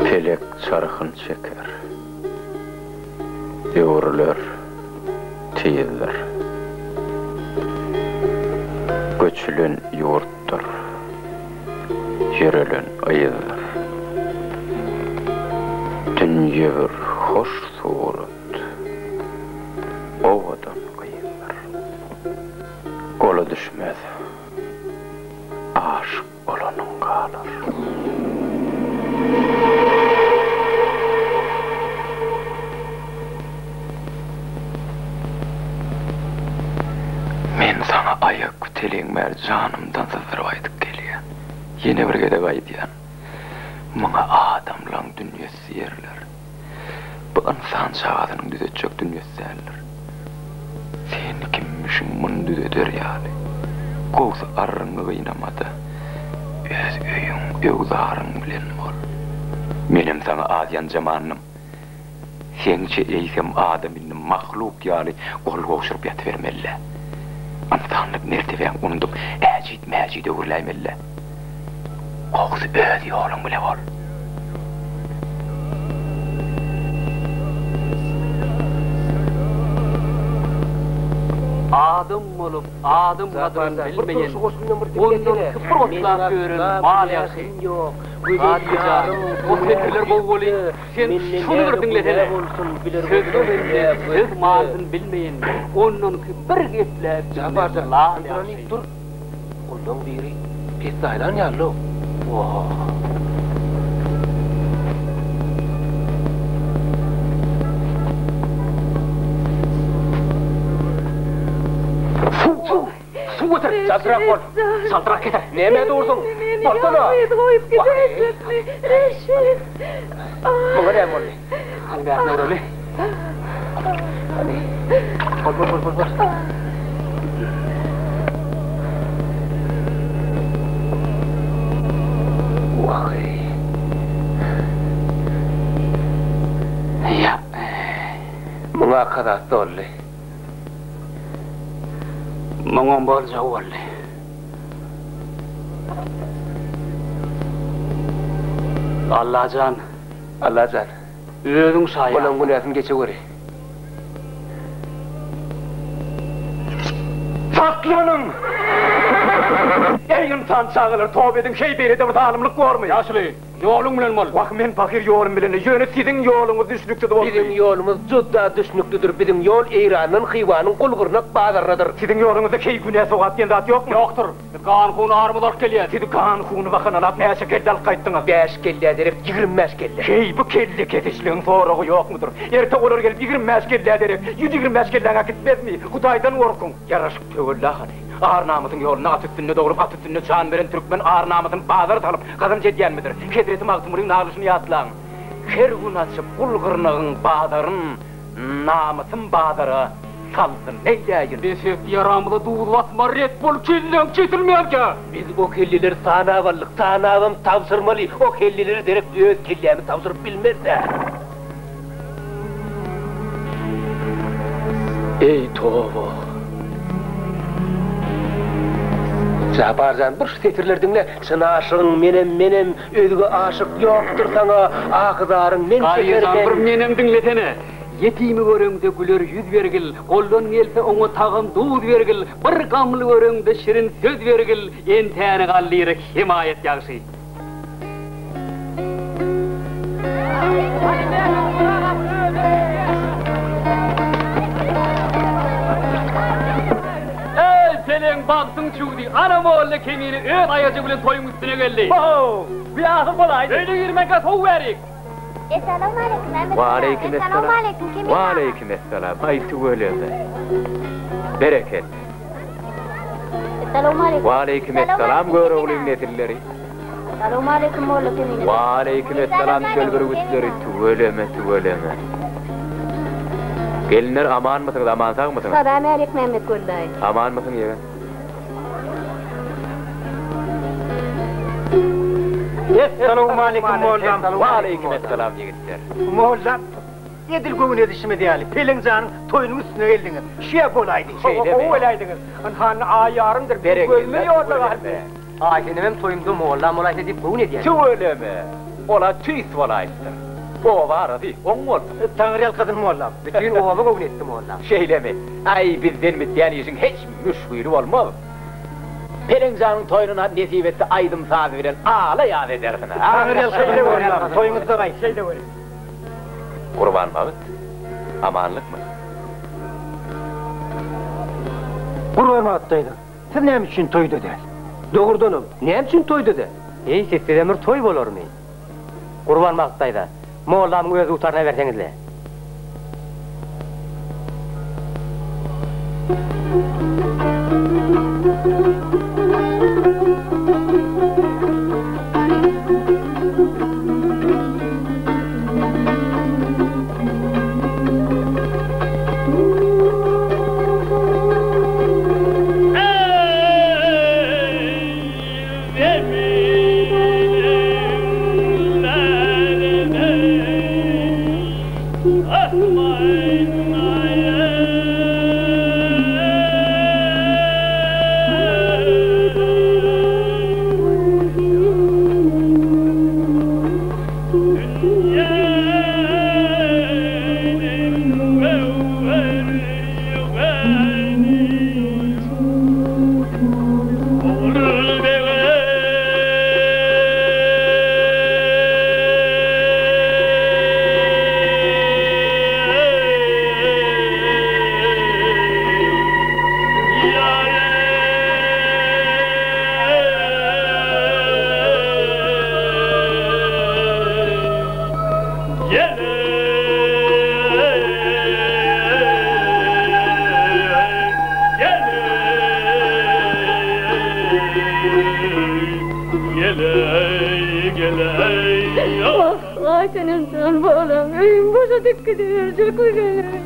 Pelek çarhyn çeker. Döwürler tizdir. Göçülen ýurtdur, ýörelen yzdyr. Dünýe bir hoş surat, owadan gyzdyr. Gola düşmez, aşyk bolanyň galar. Men saňa aýak küteliň bäri janymdan syzdyryp aýdyp gelýän. Ýene bir gezek aýdýan. Muňa adamlaň dünýesi diýerler. Bu ynsan çagasynyň düzetjek dünýesi däldir. Sen kimmişiň muny düzeder ýaly? Gowsy arryňy gynamada, öz öýüň, öwzaryň bilen bol. Menem saňa az ýanjamandym. Seňçe eýsem adam indi mahluk ýaly gol gowşuryp ýatybermeli-dä. Ynsanlyk mertebäňi unudyp, äjit-mäjit öwrüläýmeli-dä. Gowsy öz ýoluň bile bol. Adam bolup, adam gadryn bilmeýen, ondan küpür otlap ýören mal ýagşy. Hatyja, o setirler gowy weli, sen şuny bir diňlesene. Sözli bende söz manysyny bilmeýen, ondanky bir gepläp bilmez lal ýagşy. Ondan biri pessaýlan ýaly-ow. Wah. Suw! Suw! Suw getir! Çaltrak bol! Çaltrak getir! Nämä dursuň? Bolsana! Meni goýup gidäýjekmi? Reşit! Muňa näme boldy? Hany bärsine göreli. Hany. Bol, bol, bol, bol, bol. Wah-eý. Ýa. Muňa kazasy doldy. Muňam boljagy boldy. Allajan. Allajan. Özüň şaýat. Olaň günäsini geçeweri. Saklanyň! Eý ynsan çagalary toba ediň şeý beýlede bir zalymlyk bormy? Ýaşuly, ýoluň bilen bol. Wah men pahyr ýolum bilen ýöne siziň ýoluňyz düşnüksiz boldy. Biziň ýolumyz juda düşnüklidir, biziň ýol Eýrandan Hywanyň gul-gyrnak bazarynadyr. Siziň ýoluňyzda heý günä sogap diýen zat ýokmy? Ýokdur. Biz gan-huny arymyz alyp gelýäs. Siz gan-huny bahanalap näçe kelle alyp gaýtdyňyz? Bäş kellä derek 25 kelle. Heý, bu kelle kesişligiň soragy ýokmudyr? Erte olar gelip 25 kellä derek 125 kelläňi äkitmezmi? Hudaýdan gorkuň! Ýaraşyk töwella hany. Ar-namysyň ýolunda at üstünde dogrup, at üstünde jan beren türkmen ar-namysyny bazara salyp, gazanç edýänmidir? Hezreti Magtymgulyň naglyşyny ýatlaň. Her gün açyp gul-gyrnagyň bazaryn, Namysym bazara saldy neýläýin. Bes et, ýaramyza duz basma, ret bol, kelläň kesilmänkä! Biz o kelleleri sanap aldyk, sanabam tabşyrmaly, o kellelere derek öz kellämi tabşyryp bilmez-dä. Eý, toba! Japar jan, bir şu setirleri diňle, Çyn aşygyň menem, menem, özge aşyk ýokdur saňa, ahy-zaryň men Garyr jan, bir çekermen. menem diňlesene! Ýetimi göreňde güler ýüz bergil, Goldan gelse oňa tagam duz bergil, Bir gamly göreňde şirin söz bergil, Entäni galdyra hemaýat ýagşy. Bagtyň çüwdi, ana molla Kemine öz aýajygy bilen toýuň üstüne geldi. Ho-ho! Bu ýasyl bolaýdy. Öýüne girmänkä sow bärik. Essalawmaleýkim, Mämmet aga. Waleýkim esselam. Essalawmaleýkim, Kemine aga. Waleýkim esselam. Aý tüweleme. Berekella. Essalawmaleýkim. Waleýkim esselam Göroglyň nesilleri. Salowmaleýkim molla Kemine. Waleýkim esselam çöl bürgütleri tüweleme tüweleme. Gelinler amanmysyňyz aman sagmysyňyz? Salam älek Mämmetgöl daýy. Amanmysyň ýegen? Essalowmaleýkim mollam. Waleýkim esselam ýigitler. Mollam edil göwün edişimiz ýaly Peleň janyň toýunyň üstüne geldiňiz. Şeýe bolaýdy. Şeýlemi? Gowy boläýdiňiz. Ynha indi aý ýarymdyr. Berekella Gözüme ýolda galdy. tüweleme. Aýsenemem toýumda mollam bolaýsa diýip göwün edýän. Tüweleme! Ol-a tüýs bolaýypdyr. Oba arasy, oň bolsun. Taňryýalkasyn mollam. Bütin oba göwün etdi mollam. Şeýlemi? Aý, bizden bitýän işiň hiç müşgili bolmaz. Peleň janyň toýuny nesip etse aýdym-saz bilen ala ýaz edersiň-ä. Taňryýalkasyn mollam. Toýuňyzda gaý, şeýle görün. Gurbanbagt, amanlykmy? Gurbanbagt daýza, Siz näme üçin toýda däl? Dogrudanam, näme üçin toýda däl? Eý, sizsizem bir toý bolarmy? Gurbanbagt daýza, mollamyň öz dutaryna berseňiz-le.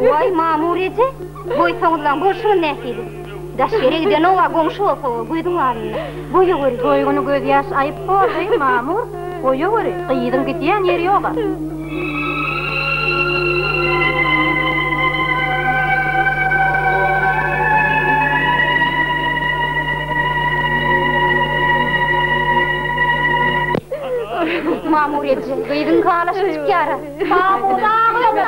Waý, Mamur eje, goýsaňyzlaň bolşuny nähili. Daş ýere gidenoga goňşy bolsa gözüň alnynda. Goýaweri. Toý güni gözýaş aýyp bordy, Mamur. Goýaweri, gyzyň gidýän ýeri ýog-a. Mamur eje, gyzyň halaşy çykýar-a. Mamur, aglama.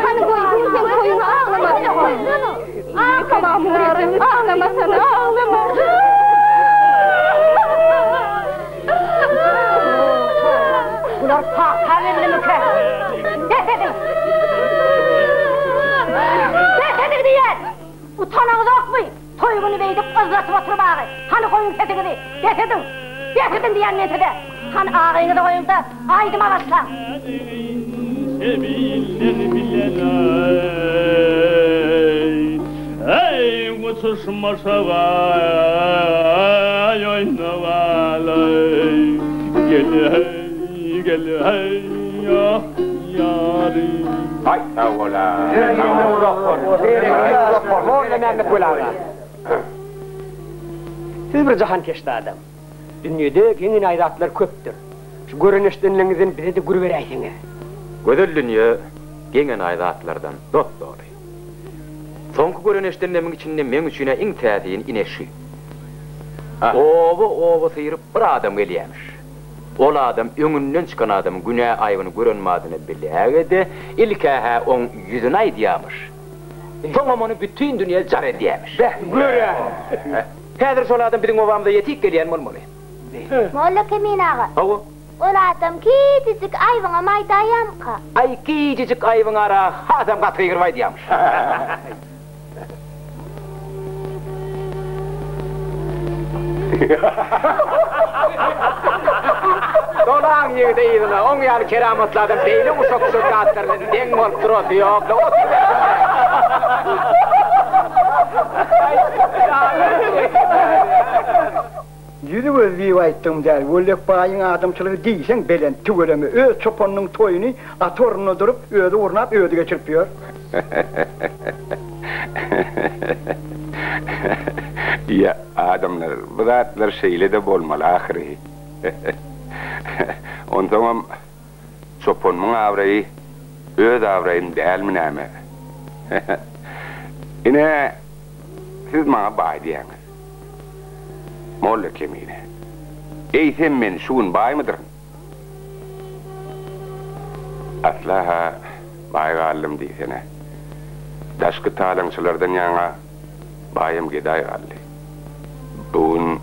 Hany goý, sen toýuňy aglama. Aglama, Mamur eje, aglamasana, aglama. Bular pagta geldimikä? Bes ediň! Bes ediň diýýän! Utanaňyzokmy, toý güni beýdip yzlaşyp oturmagy? Hany goýuň sesiňizi, bes ediň! Bes ediň diýýän men size! Hany agyňyzy goýuň-da, aýdyma başlaň! Aý, sag bol-a. Molla Mämmetweli aga. Siz bir jahankeşde adam. Dünýede geň-enaýy zatlar köpdür. Şu gören-eşidenleriňizden bize-de gür beräýseňiz. Gözel dünýe geň-enaýy zatlardan dos-doly. Soňky gören-eşidenlerimiň içinde meň üçin-ä iň täsini ine şu. Oba-oba syryp bir adam gelýämiş. Ol adam öňünden çykan adamyň günä-aýbyny gören badyna biläge-de, ilk-ä-hä oň ýüzüne aýdýamyş. Soňam ony bütin dünýä jar edýämiş. Beh, gör-ä! Häzir şol adam biziň obamyza ýetip gelýän bolmaly. Molla Kemin aga. Hawa. Ol adam kiçijik aýbyňam aýdaýamyka? Aý, kiçijik aýbyň ara hasam gaty gygyryp aýdýamyş. Dolaň ýigidi yzyna, oň ýaly keramatly adam beýle uşak-uşak zatlar bilen deň bolup durasy ýok-la, oturybersin-dä. Ýüzi gözi diýip aýtdygym däl, Wellek baýyň adamçylygy diýseň belent, tüweleme, öz çopanynyň toýuny aty ornunda durup, özi gurnap, özi geçirip ýör. Ýa, adamlar, bu zatlar şeýle-de bolmaly ahyry. Onsoňam çopanymyň abraýy öz abraýym dälmi näme? Ine, siz maňa baý diýýäňiz. Molla Kemine. Eýsem men şu gün baýmydyryn? Asla-ha baý galdym diýsene. Daşky talaňçylardan ýaňa baýam gedaý galdy. Bu gün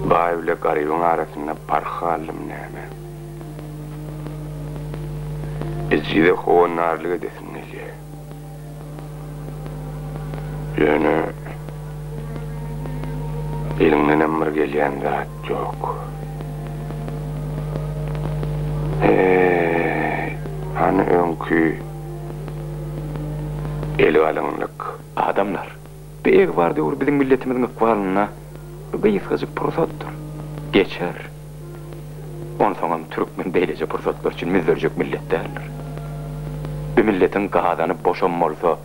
baý bile garybyň arasynda parh galdymy näme? Ejize howandarlyk edesim gelýär. Ýöne eliňdenem bir gelýän zat ýok. Heý, hany öňki eli galyňlyk? Adamlar, bu egbar döwür biziň milletimiziň ykbalynda bir gysgajyk pursatdyr. Geçer. Onsoňam türkmen beýleje pursatlar üçin müzzerjek millet däldir. Bu milletiň gazany boşam bolsa,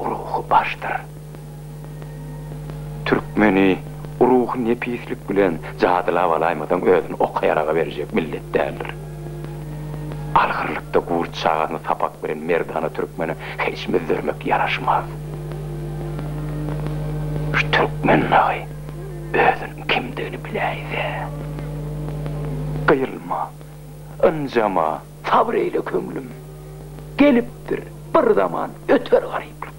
ruhy başdyr. Türkmeni ruhy nepislik bilen jadylap alaýmasaň özüni oka-ýaraga berjek millet däldir. Algyrlykda gurt çagasyna sapak beren merdana türkmene hiç müzzermek ýaraşmaz. Şu türkmen dagy özüniň kimdigini biläýse. Gyýylma, ynjama, sabyr eýle köňlüm. Gelipdir, bir zaman öter garyplyk.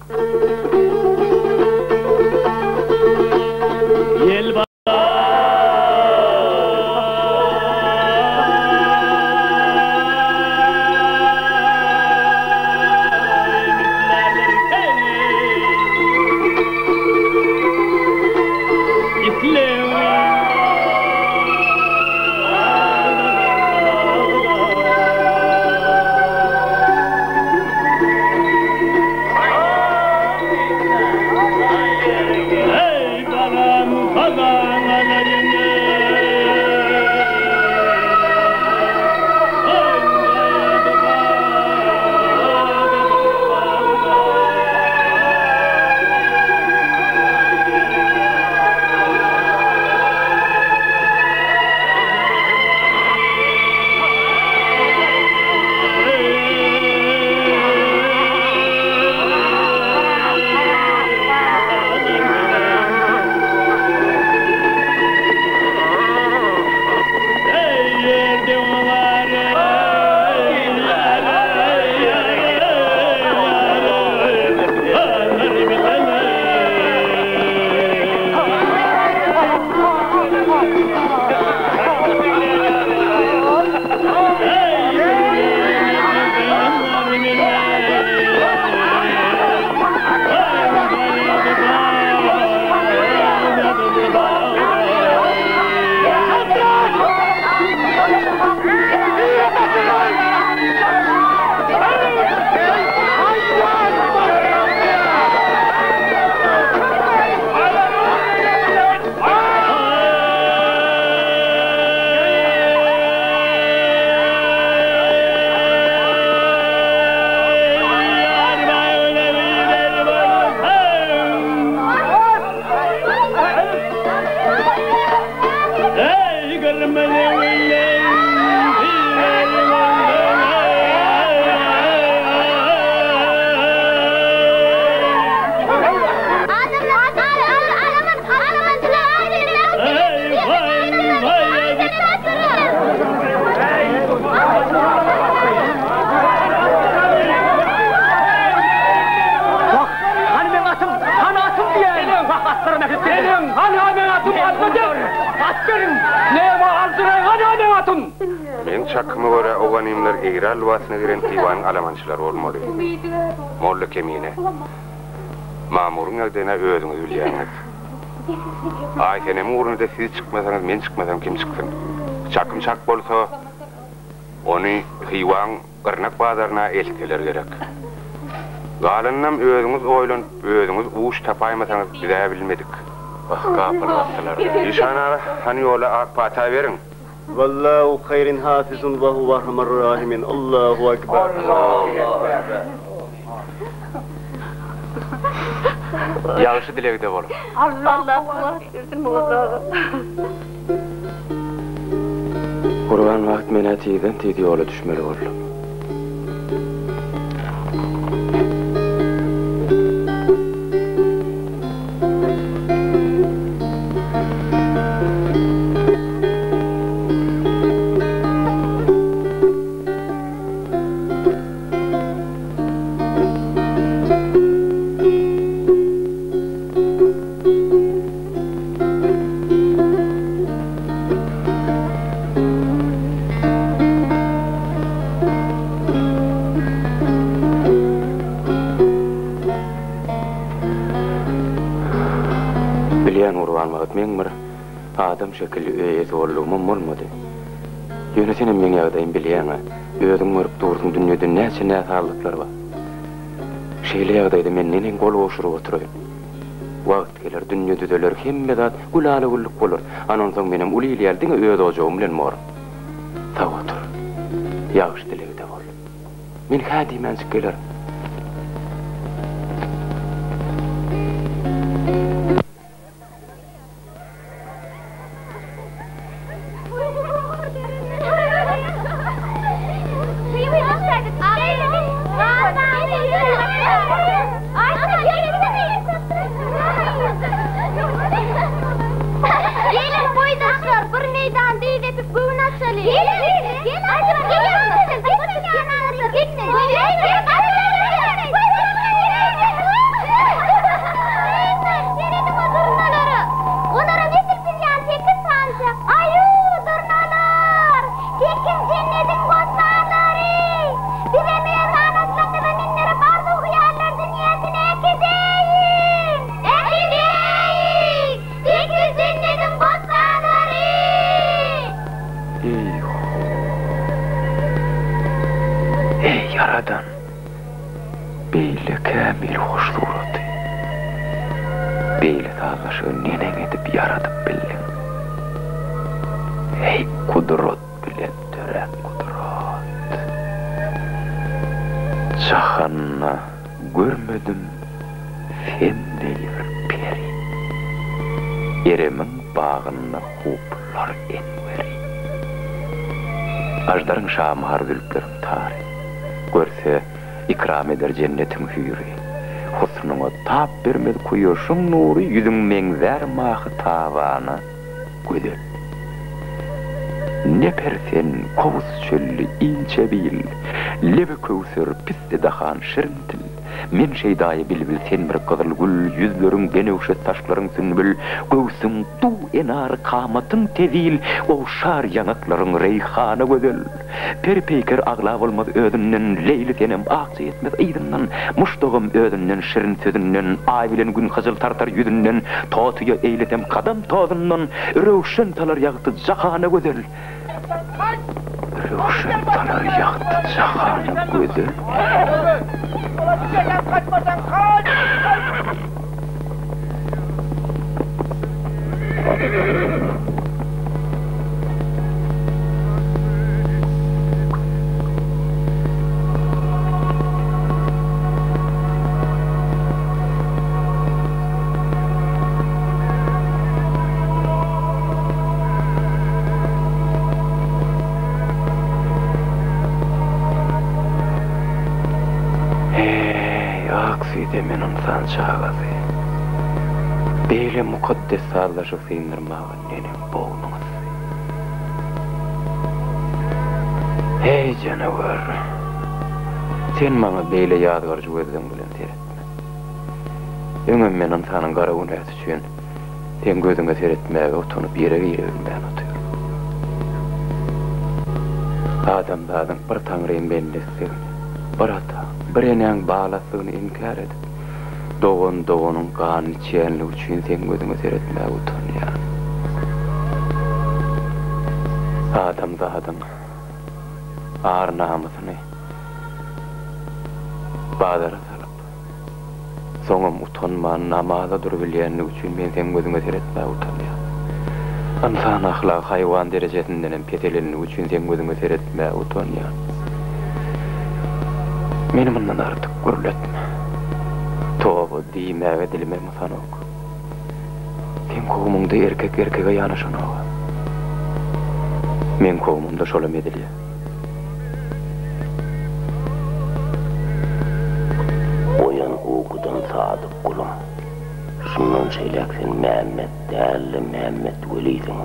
Meň çakyma görä, o ganymlar Eýran lybasyna giren Hywanyň alamançylary bolmaly. Molla Kemine. Mamuryň ýagdaýyna özüňiz bilýäňiz. Aýsenemiň ugruna-da siz çykmasaňyz, men çykmasam kim çyksyn? Çakym çak bolsa, ony Hywaň gyrnak bazaryna eltseler gerek. Galanynam özüňiz oýlanyp, özüňiz uç tapaýmasaňyz biz-ä bilmedik. Wah, gapyl basdylar. Işan aga, hany ýola ak pata beriň. Wallahu haýryn hafizun we huwe arhamar rahimin. Allahu ekber. Ýagşy dilegde boluň. Allah kuwwat bersin molla aga. Gurban wagt menä tizden tiz ýola düşmeli boldum. Bilýän Gurbanmyrat meň bir adam şekilli öý eýesi boldugymam bolmady. Ýöne senem meň ýagdaýymy bilýäň-ä. Özüň görüp dursuň dünýede näçe näsazlyklar bar. Şeýle ýagdaýda men neneň gol gowşuryp oturaýyn. Wagt geler, dünýe düzeler, hemme zat gülala-güllük bolar. Ana onsoň menem uly il ýaly diňe öz ojagym bilen borun. Sag otur. Ýagşy dilegde bol. Men hä diýmänjik gelerin. Geliň boýdaşlar, bir meýdan dyz epip göwün açaly. Serediň o durnalara! Olaram edil biz ýaly sekiz sanyja. Aýu, durnalar! Sekiz jennediň bossanlary! Bizem öz ganatlarymyza mündürip arzuw-hyýallar dünýäsine äkideýin! Äkideýin! Sekiz jennediň bossanlary! Eý-ho! Eý, Ýaradan! Beýle kämil hoş suraty, beýle sazlaşygy neneň edip ýaradyp bildiň? Eý, gudrat bilen dörän gudrat! Jahanda görmedim sen deý bir peri, Eremiň bagynda huplar enweri. Aždaryň şamy har zülpleriň tary. Görse, ikram eder jennetiň hüýri. Husnuňa tap bermez kuýaşyň nury, Ýüzüň meňzär mahy tabana, gözel. Ne per sen, Kowus çölli, inçe bil, Lebi köwser, pisse dahan, şirin til. Men şeýdaýy bilbil, sen bir gyzyl gül, Ýüzleriň benewşe, saçlaryň sünbül, Göwsüň duw enar, kamatyň tezil, Ogşar ýaňaklaryň reýhana gözel. Peri-peýker agla bolmaz özünden, Leýli senem akja ýetmez yzyndan, Muşdagam özünden, şirin sözünden, Aý bilen Gün hyjyl tartar ýüzünden, Totyýa eýlesem gadam tozundan, Röwşen salar ýagty jahana gözel. Röwşen salar ýagty jahana gözel. Heý, ak süýt emen ynsan çagasy. Beýle mukaddes sazlaşyk syndyrmaga neneň bognuň ysdy? Heý, janawar! Sen maňa beýle ýazgaryjy gözleň bilen seretme. Öňem men ynsanyň gara günäsi üçin seň gözüňe seretmäge utanyp ýere girebilmän otyryn. Adamzadyň bir Taňryň bendesidigini, bir ata, bir enäň balasydygyny inkär edip. Dogan doganyň ganyny içýänligi üçin seň gözüňe seretmäge utanýan. Adamzadyň ar-namysyny bazara salyp, soňam utanman namaza durubilýänligi üçin men seň gözüňe seretmäge utanýan. Ynsan ahlagy haýwan derejesindenem peselenligi üçin seň gözüňe seretmäge utanýan. Meni mundan artyk gürletme. Toba diýmäge dilimem ysanok. Seň kowumyňda erkek erkege ýanaşanok-a. Meň kowumymda şolam edilýär. Oýan ukudan sadyk gulum. Şundan şeýläk sen Mämmet däl-de Mämmetwelisiň.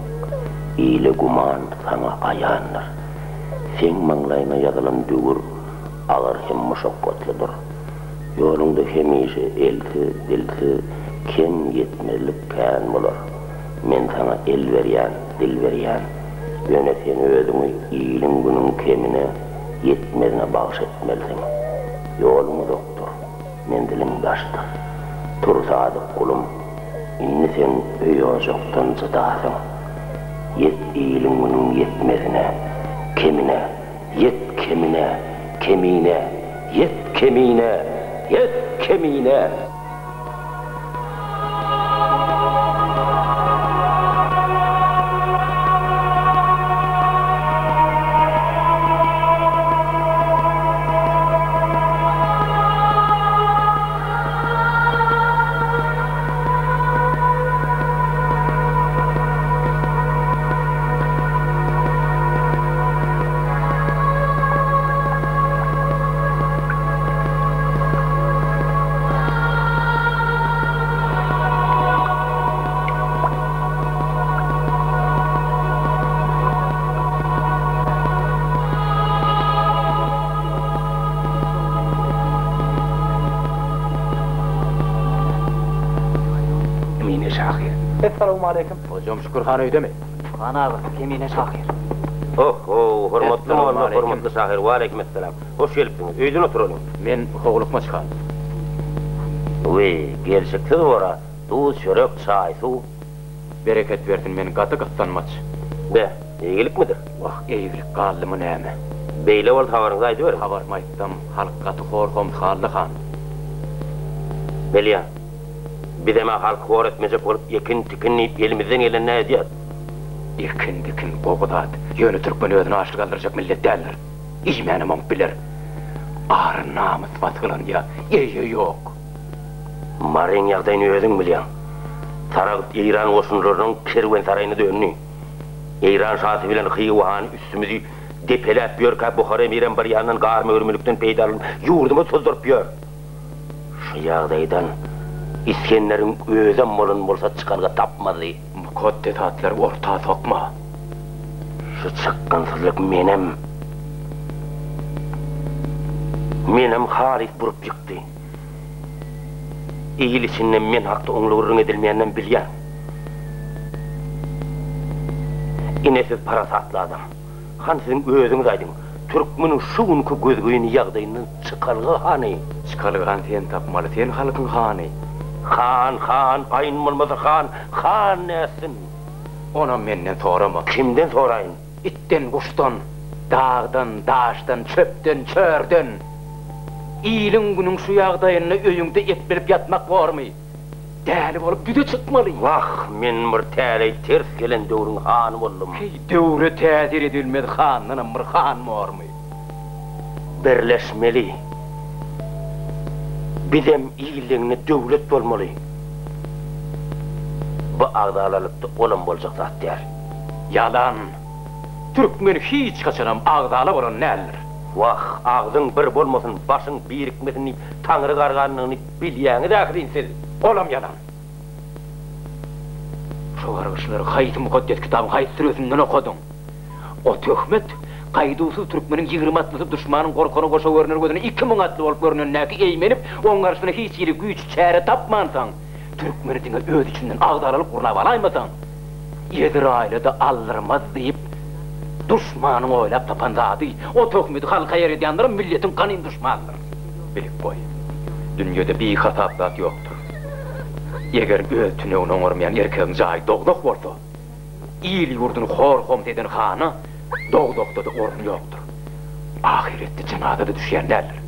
Ile güman saňa aýandyr. Seň maňlaýyňa ýazylan döwür agyr hem muşakgatlydyr. Ýoluňda hemişe elsiz, dilsiz, kem, ýetmezlik kän bolar. Men saňa el berýän, dil berýän. Ýöne sen özüňi iliň-günüň kemine, ýetmezine bagyş etmelisiň. Ýoluň uzakdyr, menziliň daşdyr. Tur, sadyk gulum, indi sen öý-ojakdan jydasyň. Ýet iliň-günüň ýetmezine, kemine, ýet kemine, kemine, ýet kemine, ýet kemine! Kemine şahyr. Essalawmaleýkim. Hojam Şükür han öýdemi? Han aga, Kemine şahyr. Ho-ho, hormatly molla, hormatly şahyr, waleýkim esselam. Hoş gelipsiňiz. Öýden oturalyň. Men howlukmaç han. Wiý, gelşiksiz bor-a. Duz, çörek, çaý, suw. Bereket bersin, men gaty gyssanmaç. Be, eýgilikmidir? Wah, eýgilik galdymy näme? Beýle bolsa habaryňyzy aýdyberiň. Habarymy aýtsam, halk gaty hor-homs hally han. Bilýän. Bizem-ä halky hor etmejek bolup ekin-tikin diýip elimizden gelenini edýäs. Ekin-dikin gowy zat. Ýöne türkmen özüni açlyk aldyrjak millet däldir. Iýmänem oňup biler. Ar-namys basgylanýa, eýe ýok. Maryň ýagdaýyny özüň bilýäň. Saragt Eýran goşunlarynyň kerwensaraýyna döndi. Eýran şasy bilen Hywa hany üstümizi depeläp ýörkä Buhara emirem bir ýandan garma-gürmelikden peýdalanyp ýurdumyzy tozduryp ýör. Şu ýagdaýdan Isgenderiň özem bolan bolsa çykalga tapmazdy. Mukaddesatlary orta sokma. Şu çykgynsyzlyk menem, menem halys burup ýykdy. Il içinde men hakda oňly gürrüň edilmeýäninem bilýän. Ine siz parasatly adam. Hany siziň özüňiz aýdyň, türkmeniň şu günki gözgyny ýagdaýyndan çykalga hany? Çykalgany sen tapmaly, sen halkyň hany. Han, han, aýyn bolmasa han, han nätsin? Onam menden sorama. Kimden soraýyn? Itden, guşdan, dagdan, daşdan, çöpden, çörden. Iliň-günüň şu ýagdaýynda öýüňde eplenip ýatmak bormy? Däli bolup düze çykmaly. Wah, men bir täleý ters gelen döwrüň hany boldum. Heý, döwre täsir edilmez handanam bir han bormy? Birleşmeli. Bizem il deňinde döwlet bolmaly. Bu agzalalykda olam boljak zat däl. Ýalan! Türkmen hiç haçanam agzala bolan däldir. Wah, agzyň bir bolmasyn, başyň birikmesin diýip Taňry garganyny Bilýäňiz ahyryn siz, olam ýalan. Şo gargyşlary haýsy mukaddes kitabyň haýsy süresinden okadyň? O töhmet, gaýduwsyz türkmeniň 20 atlysy duşmanyň gorkany goşa görner gözüne 2000 atly bolup görnendäki eýmenip, oň garşysyna hiç hili güýç, çäre tapmansaň, türkmeni diňe öz içinden agzalalyk gurnap alaýmasaň, Ezraýyla-da aldyrmaz diýip, duşmanyň oýlap tapan zady, o töhmeti halka ýaradýanlaram milletiň ganym duşmanydyr. Bilip goý. Dünýede bihasap zat ýokdur. Eger öz tünegini oňarmaýan erkegiň jaýy dowzah bolsa, il-ýurduny hor-homs eden hana dowzahda-da orun ýokdur. Ahyretde jynaza-da düşýän däldir.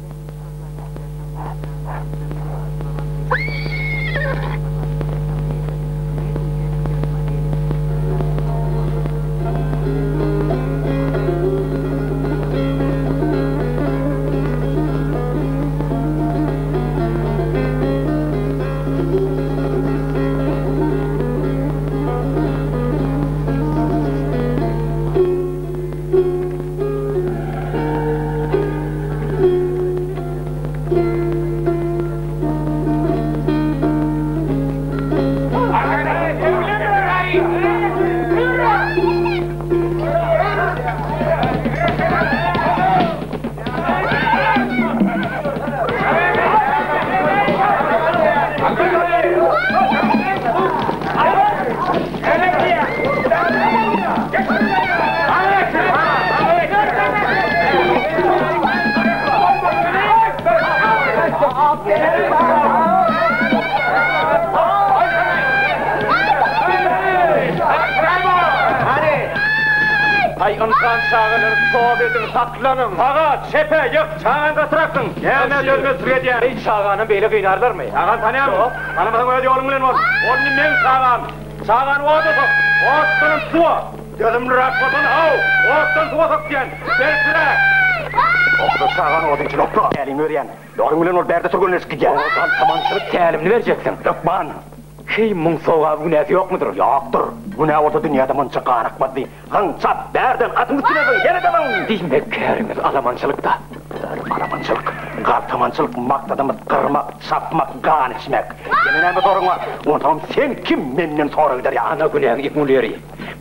Haý ynsan çagalar toba ediň saklanyň. Saga, çepe, ýyk, çagany gatyraksyň. Näme dözmezçilik edýäň? Eý çaganam beýle gynarlarmy? Çagany tanýarmyň? Ýok. Tanamasaň öz ýoluň bilen bol. Ol indi meň çagam. Çagany oda sok. Otdanam suwa. Dözümliräk bolsan haw, otdan suwa sok diýen. Berkliräk. Okda çagany oduň içine okla. Tälim berýän. Ýoluň bilen ol bärde türgenleşip gidýär. Oňa galtamançylyk tälimini berjeksiň. Hökman. Heý, muň sogaby günäsi ýokmudyr? Ýokdur. Günä bolsa dünýäde munça gan akmazdy. Zyň, çap, bärden, atyň üstüne zyň, ýene-de zyň! Diýmek, käriňiz alamançylykda. Kärim alamançylyk, galtamançylyk, maksadymyz gyrmak, çapmak, gan içmek. Ýene näme soragyň bar? Onsoňam sen kim menden sorag eder ýaly? Ana günäň iň uly ýeri.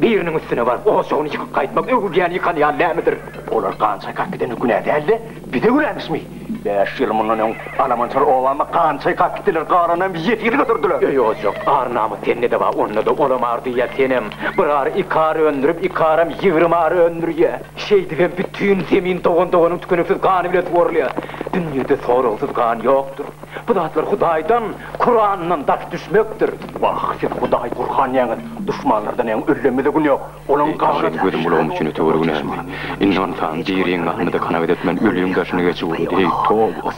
Biriniň üstüne baryp, ojagyny ýykyp gaýtmak öwülýäni ýykan ýaly nämedir? Olar gan çaýkap gideni günä däl-de, bize günämişmi? Bäş ýyl mundan öň alamançylar obama gan çaýkap gitdiler, galanam ýesir götürdiler. Öý ojak, ar-namys sende-de bar, onda-da olam ar diýýär, senem bir ar, iki ar öndürip, iki aram 20 ar öndürýär. Şeýdibem bütin zemin dogan-doganyň tükeniksiz gany bilen suwarylýar. Dünýede soragsyz gan ýokdur. Bu zatlar Hudaýdan, Kurandan daş düşmekdir. Wah, siz Hudaý, Gurhan diýýäňiz, duşmanlardan öň öllemede gün ýok. Olaň ganyna Eý, gözüm gulagym üçin öte bir günämi. Indi ynsan diriň ganyna-da kanagat etmän, öliň daşyna geçip ugrady. Eý, toba!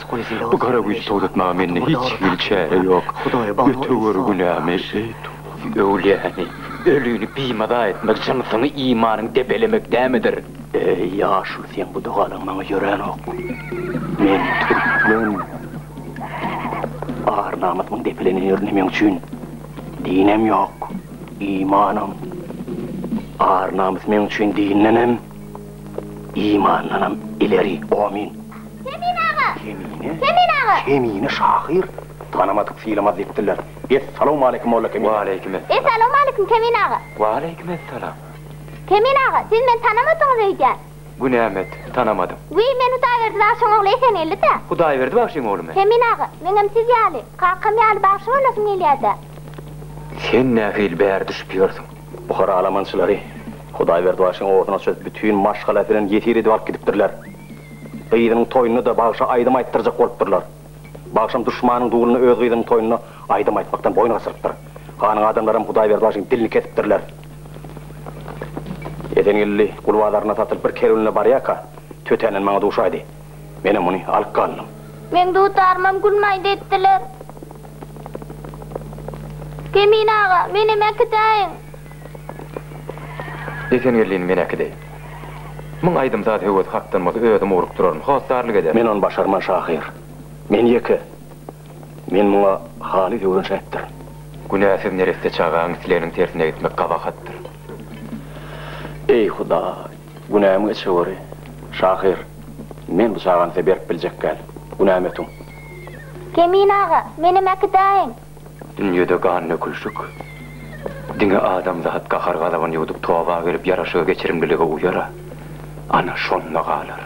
Bu gara güýji togtatmaga mende hiç hili çäre ýok. Öte gör günämi, eý, toba! Öwlüýäni, ölini bimaza etmek, jynsyňy, imanyňy depelemek nämedir? Eý, ýaşuly, seň bu dogalaň maňa ýöränok. Men türkmen. Ar-namysymyň depelenen ýerinde meň üçin dinem ýok. Imanam, ar-namys meň üçin dindenem, imandanam ileri. Omyn. Kemin aga! Kemine? Kemin aga! Kemine şahyr. Tanamadyk sylamaz diýipdirler. Essalawmaleýkim molla Kemine. Waleýkim essalam. Essalawmaleýkim Kemin aga. Waleýkim essalam. Kemin aga, siz meni tanamadyňyz öýdýän. Günäm et, tanamadym. Wiý, men Hudaýberdi bagşyň ogly Esengeldi-dä. Hudaýberdi bagşyň oglumy? Kemin aga, meňem siz ýaly, kakam ýaly bagşy bolasym gelýär-dä. Sen nähili bäri düşüp ýörsüň? Buhara alamançylary Hudaýberdi bagşyň obasyna çözüp bütin maşgalasy bilen ýesir edip alyp gidipdirler. Gyzynyň toýunda-da bagşa aýdym aýtdyrjak bolupdyrlar. Bagşam duşmanyň duluna öz gyzynyň toýunda aýdym aýtmakdan boýun gaçyrypdyr. Hanyň adamlaram Hudaýberdi bagşyň dilini kesipdirler. Esengeldi gul bazaryna satylyp bir kerwenine barýarka, tötänden maňa duşaýdy. Menem ony alyp galdym. Meň dutarymam gülmaýda etdiler. Kemin aga, menem äkidäýiň. Esengeldini men äkideýin. Muň aýdym-saz höwesi hakdan bolsa özüm ugrukdyraryn, hossarlyk ederin. Men ony başarman şahyr. Men ýeke. Men muňa halys öwrenşäýipdirin. Günäsiz neresse çagaň isleginiň tersine gitmek gabahatdyr. Eý, Hudaý, günämi geçeweri. Şahyr, men bu çagany size berip biljek däl. Günämi ötüň. Kemin aga, menem äkidäýiň. Dünýede gan dökülşik. Diňe adamzat gahar-gazabyny ýuwdup toba gelip ýaraşyga geçirimlilige uýar-a. Ana, şonda galar.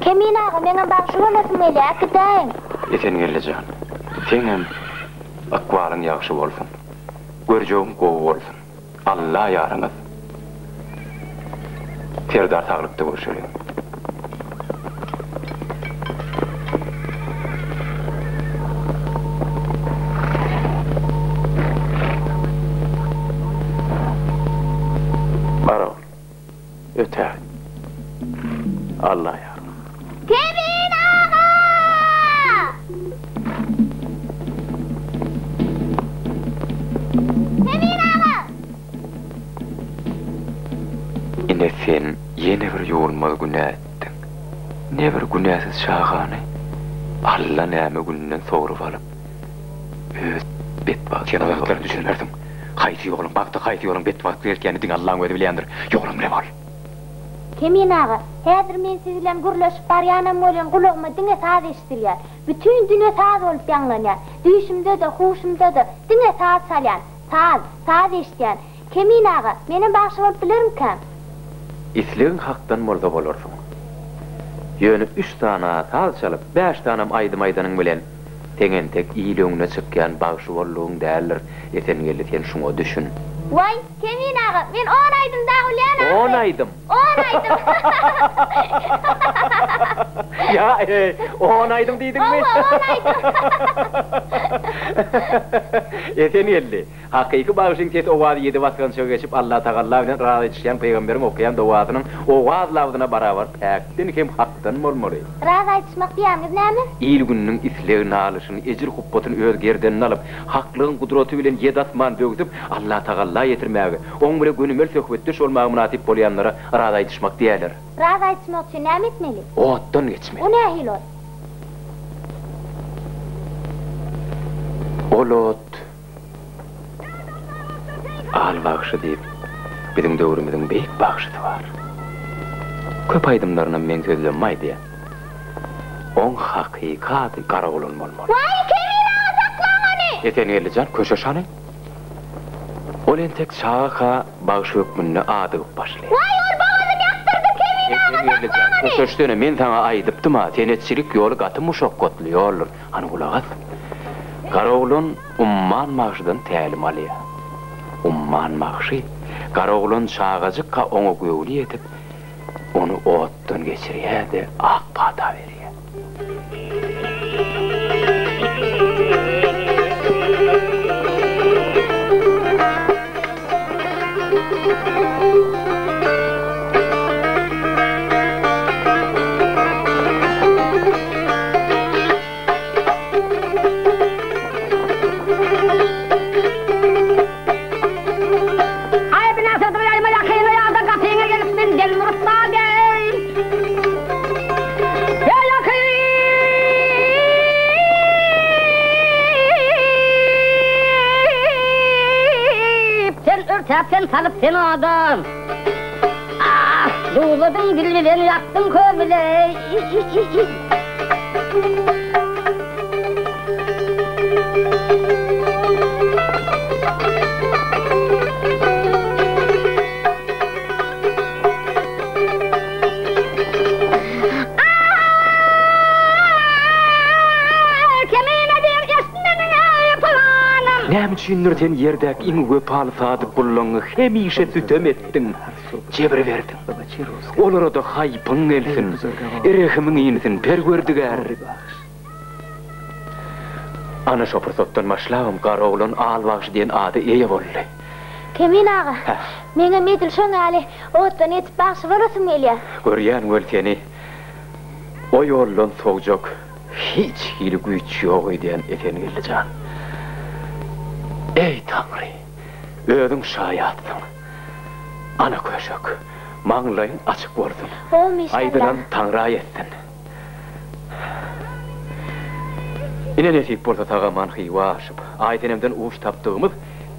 Kemin aga, meňem bagşy bolasym gelýär, äkidäýiň. Esengeldi jan, seňem ykbalyň ýagşy bolsun. Görjegiň gowy bolsun. Alla ýaryňyz. Serdar saglykda görşeliň. Sen ýene bir ýuwulmaz günä etdiň. Ne bir günäsiz çagany Alla näme gününden sogrup alyp, öz betbagt Sen o zatlara düşünmersiň. Haýsy ýoluň bagta, haýsy ýoluň betbagtlyga eltýänini diňe Allaň özi bilýändir. Ýoluň bile bol. Kemin aga, häzir men siz bilen gürleşip barýanam welin gulagyma diňe saz eşidilýär. Bütin dünýe saz bolup ýaňlanýar. Düýşümde-de, huşumda-da diňe saz çalýan. Saz, saz eşidýän. Kemin aga, menem bagşy bolup bilermikäm? Islegiň hakdan bolsa bolarsyň. Ýöne üç sany saz çalyp, bäş sanam aýdym aýdanyň bilen seň entek il öňüne çykýan bagşy boldugyň däldir, Esengeldi sen şuňa düşün. Waý, Kemin aga, men on aýdym dagy bilýän ahyry. On aýdym? On aýdym. Ýa, eý, on aýdym diýdiňmi? Hawa, on aýdym. Esengeldi, Hakyky bagşyň ses owazy ýedi basgançagy geçip Allatagalla bilen raz aýdyşýan pygamberiň okaýan dogasynyň owaz labzyna barabar päkden hem hakdan bolmaly. Raz aýdyşmak diýýäniňiz näme? Il-gününiň isleg-nalyşyny, ejir-hupbatyny öz gerdenine alyp, haklygyň gudraty bilen ýedi asman böwsüp, Allatagalla ýetirmäge, oň bile gönümel söhbetdeş bolmaga mynasyp bolýanlara raz aýdyşmak diýerler. Raz aýdyşmak üçin näme etmeli? Otdan geçmeli. O nähili ot? Ol ot Al bagşy diýip, biziň döwrümiziň beýik bagşysy bar. Köp aýdymlarynam meň sözlemimi aýdýar. Oň hakyky ady Garaoglan bolmaly. Waý, Kemin aga saklaň ony! Esengeldi jan, köşeş hany. Ol entek çagaka bagşy hökmünde adygyp başlaýar. Waý, ol bogazyny ýakdyrdy, Kemin aga Esengeldi jan, saklaň ony! köşeşsene, men saňa aýdypdym-a, senetçilik ýoly gaty muşakgatly ýoldur. Hany gulak as. Garaoglan Umman bagşydan tälim alýar. Umman bagşy Garaoglan çagajykka oňa göwni ýetip, ony otdan geçirýär-de, ak pata berýär. Aý binasy duýaýma ýakyňa ýa-da gapyňa gelip men delmuryp bageý. Ýa ýakyň. Sen örtäp sen salyp sen adam. Ah, duzladyň dil bilen ýakdyň köz bile. Näme üçindir sen ýerdäki iň wepaly sadyk gullaňňa hemişe sütem etdiň, jebir berdiň. Olara-da haýpyň gelsin, rehimiň insin, Perwerdigär! Ana şo pursatdan başlabam Garaoglan Al bagşy diýen ada eýe boldy. Kemin aga, meňem edil şoň ýaly otdan geçip bagşy bolasym gelýär. Görýän wel seni o ýoldan sowjak hiç hili güýç ýok öýdýän Esengeldi jan. Eý Taňry, özüň şaýatsyň. Ana köşek, maňlaýyň açyk bolsun. Aýdylan Taňra ýetsin. Ine nesip bolsa sag-aman Hywa aşyp, Aýsenemden uç tapdygymyz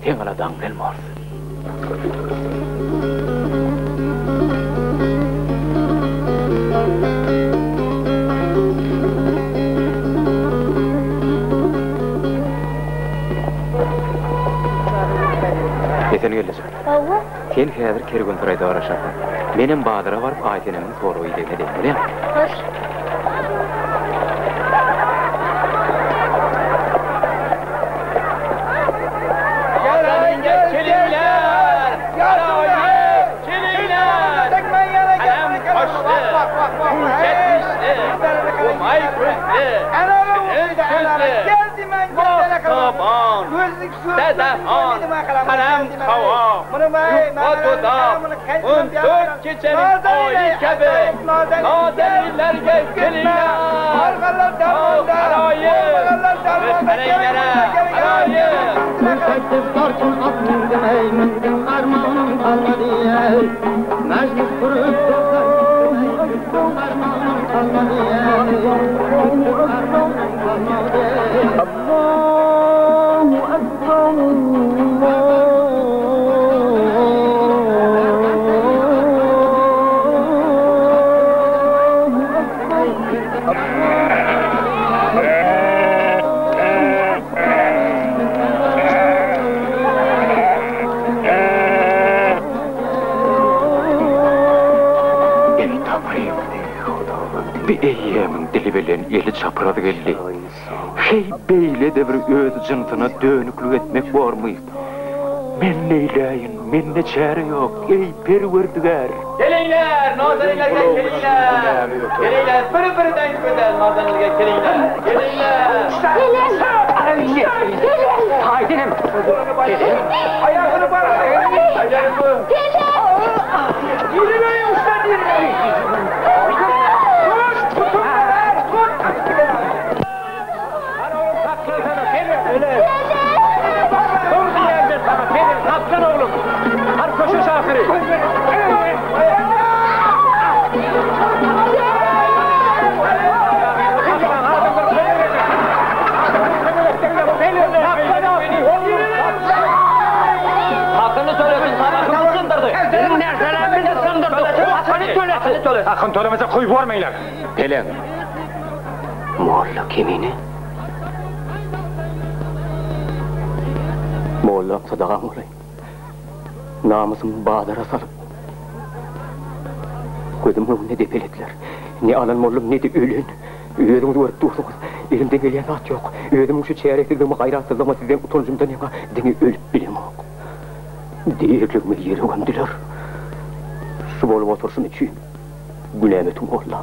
seň aladaň bilen bolsun. Esengeldi jan. Hawa. Sen häzir kerwensaraýda garaşarsyň. Menem bazara baryp Aýsenemiň sorag-idegini edeýin, bolýamy? Hoş. Çekip tarçyn at mündüm eý, mündüm Armanym galmady eý. Mejlis gurup dostlar gitdim eý, gitdim Armanym galmady eý, gitdim Armanym galmady eý. Allahu Ekber Allahu Eý Taňrym, bi eýýämiň dili bilen eli çapraz geldi. Heý, beýle-de bir öz jynsyna dönüklik etmek bormy? Men neýläýin, mende çäre ýok, eý, Perwerdigär! Keliňler, nazaninlerge keliňler! Keliňler, bir-birden gözel nazaninlerge keliňler! Keliňler! Peleň! Peleň! Haýdym! Peleň! Aýagyny bar! Peleň! Ýürege uçdan ýürege! Tut, tutuň, tut! Hany oglum saklansana, Peleň! Dur diýýän men saňa, Peleň, saklan oglum! Hany köşeş ahyry! Hakyny tölesin, tabakymyzy syndyrdy. Biziň närselerimizi syndyrdy, hakyny tölesin! Hakyny tölemese koýup görmeýler. Peleň! Molla kemine. Mollam sadagaň bolaýyn. Namysymy bazara salyp, gözümiň öňünde depelediler. Ne alan mollum, ne-de ölen. Özüňiz görüp dursuňyz, elimden gelýän zat ýok. Özümiň şu çäresizligime, gaýratsyzlygyma sizden utanjymdan ýaňa diňe ölüp bilemok. Diriligime ýere gömdüler. Şu bolup oturyşym üçin günäm ötüň molla.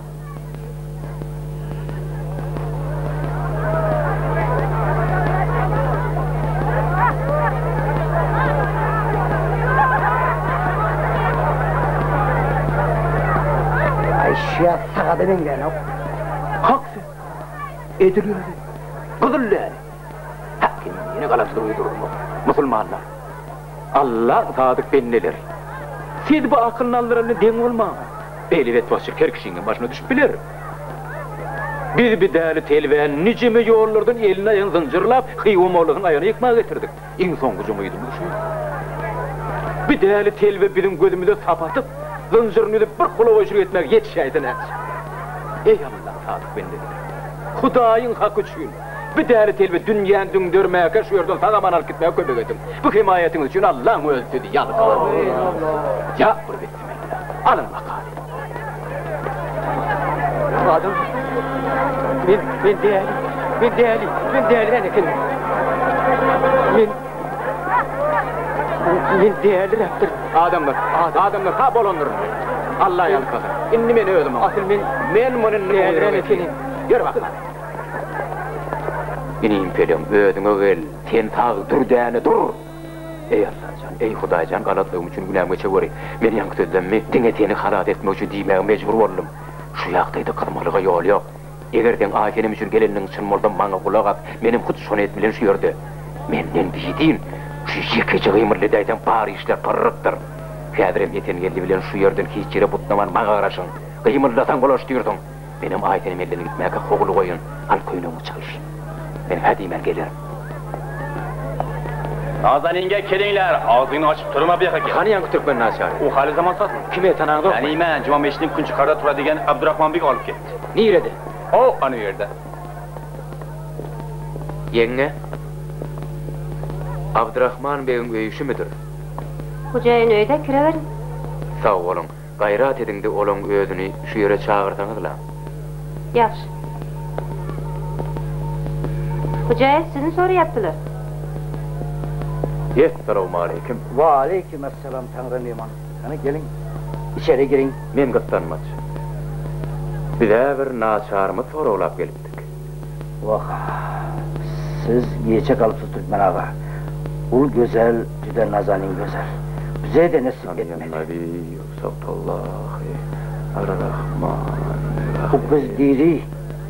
Aý, şüýä sagada meňzänok. Hak söz. Edil özi. Gyzyl däli. Hak indi ýene galatydyr uýdurylmak. Musulmanlar. Allaň sadyk bendeleri. Siz bu akylyny aldyran bilen deň bolmaň. Beýle betbagtçylyk her kişiňem başyna düşüp biler. Biz bi däli telbäni nijeme ýollardan elini-aýagyny zynjyrlap, Hywa mollasynyň aýagyna ýykmaga getirdik. Iň soňky umydymyz şu. Bi däli telbe biziň gözümize sap atyp, zynjyryny üzüp bir kulawaýçylyk etmäge ýetişäýse nätjek? Eý Allaň sadyk bendeleri! Hudaýyň haky üçin, bi däli telbe dünýäni düňdermäkä şu ýerden sag-aman alyp gitmäge kömek ediň. Bu hemaýatyňyz üçin Allaň özi sizi ýalkasyn. Ýa bir bissimilla. Alyň bakaly. Adam, men, men däli, men däli, men dälirän ekenim. Men, men däliräpdirin. Adamlar, adamlar, ha bolandyr indi. Alla ýalkasyn. Indi men özüm oňa. Asyl men, men muny indi dälirän ekenim. Ýör bakaly. Inim Peleň, özüňe gel, sen sag dürdäne dur! Eý Allajan, eý Hudaýjan galatlygym üçin günämi geçeweri. Men ýaňky sözlemmi diňe seni halas etmek üçin diýmäge mejbur boldum. Şu ýagdaýda gyzmalyga ýol ýok. Eger seň Aýsenem üçin gelenligiň çyn bolsa maňa gulak as, menem hut şony et bilen şu ýerde. Menden bidin, şu ýekeje gymyldy edäýseň bar işler pyrrykdyr. Häzirem Esengeldi bilen şu ýerden hiç ýere butnaman maňa garaşyň. Gymyldasaň bulaşdyrsyň. Menem Aýsenem elden gitmäkä howly goýun, al köýnegiňi çalyş. Men hä diýmän gelerin. Nazaninge keliňler, agzyňy açyp durma bu ýaka gel. Hany ýaňky türkmen naçary? O haly zaman satyn. Kime tanaňzokmy? Tanyman, Juma meşiniň künçukarda tura diýen Abdurahman beg alyp getdi. Nirede? Ho, ana ýerde. Ýeňňe, Abdurahman begiň öýi şümüdir? Hojaýyn öýde, kireberiň. Sag boluň. Gaýrat ediňde olaň özüni şu ýere çagyrsaňyzla. Ýagşy. Hojaýew sizni soraýapdylar. Essalawmaleýkim. Waleýkim essalam Taňra myhman. Hany geliň içeri giriň. Men gyssanmaç. Biz-ä bir naçarymyz soraglap gelipdik. Wah, siz geçe galypsyz Türkmen aga. Ul gözel juda nazanin gözel. Bize-de nesip etmedi. U gyz diri.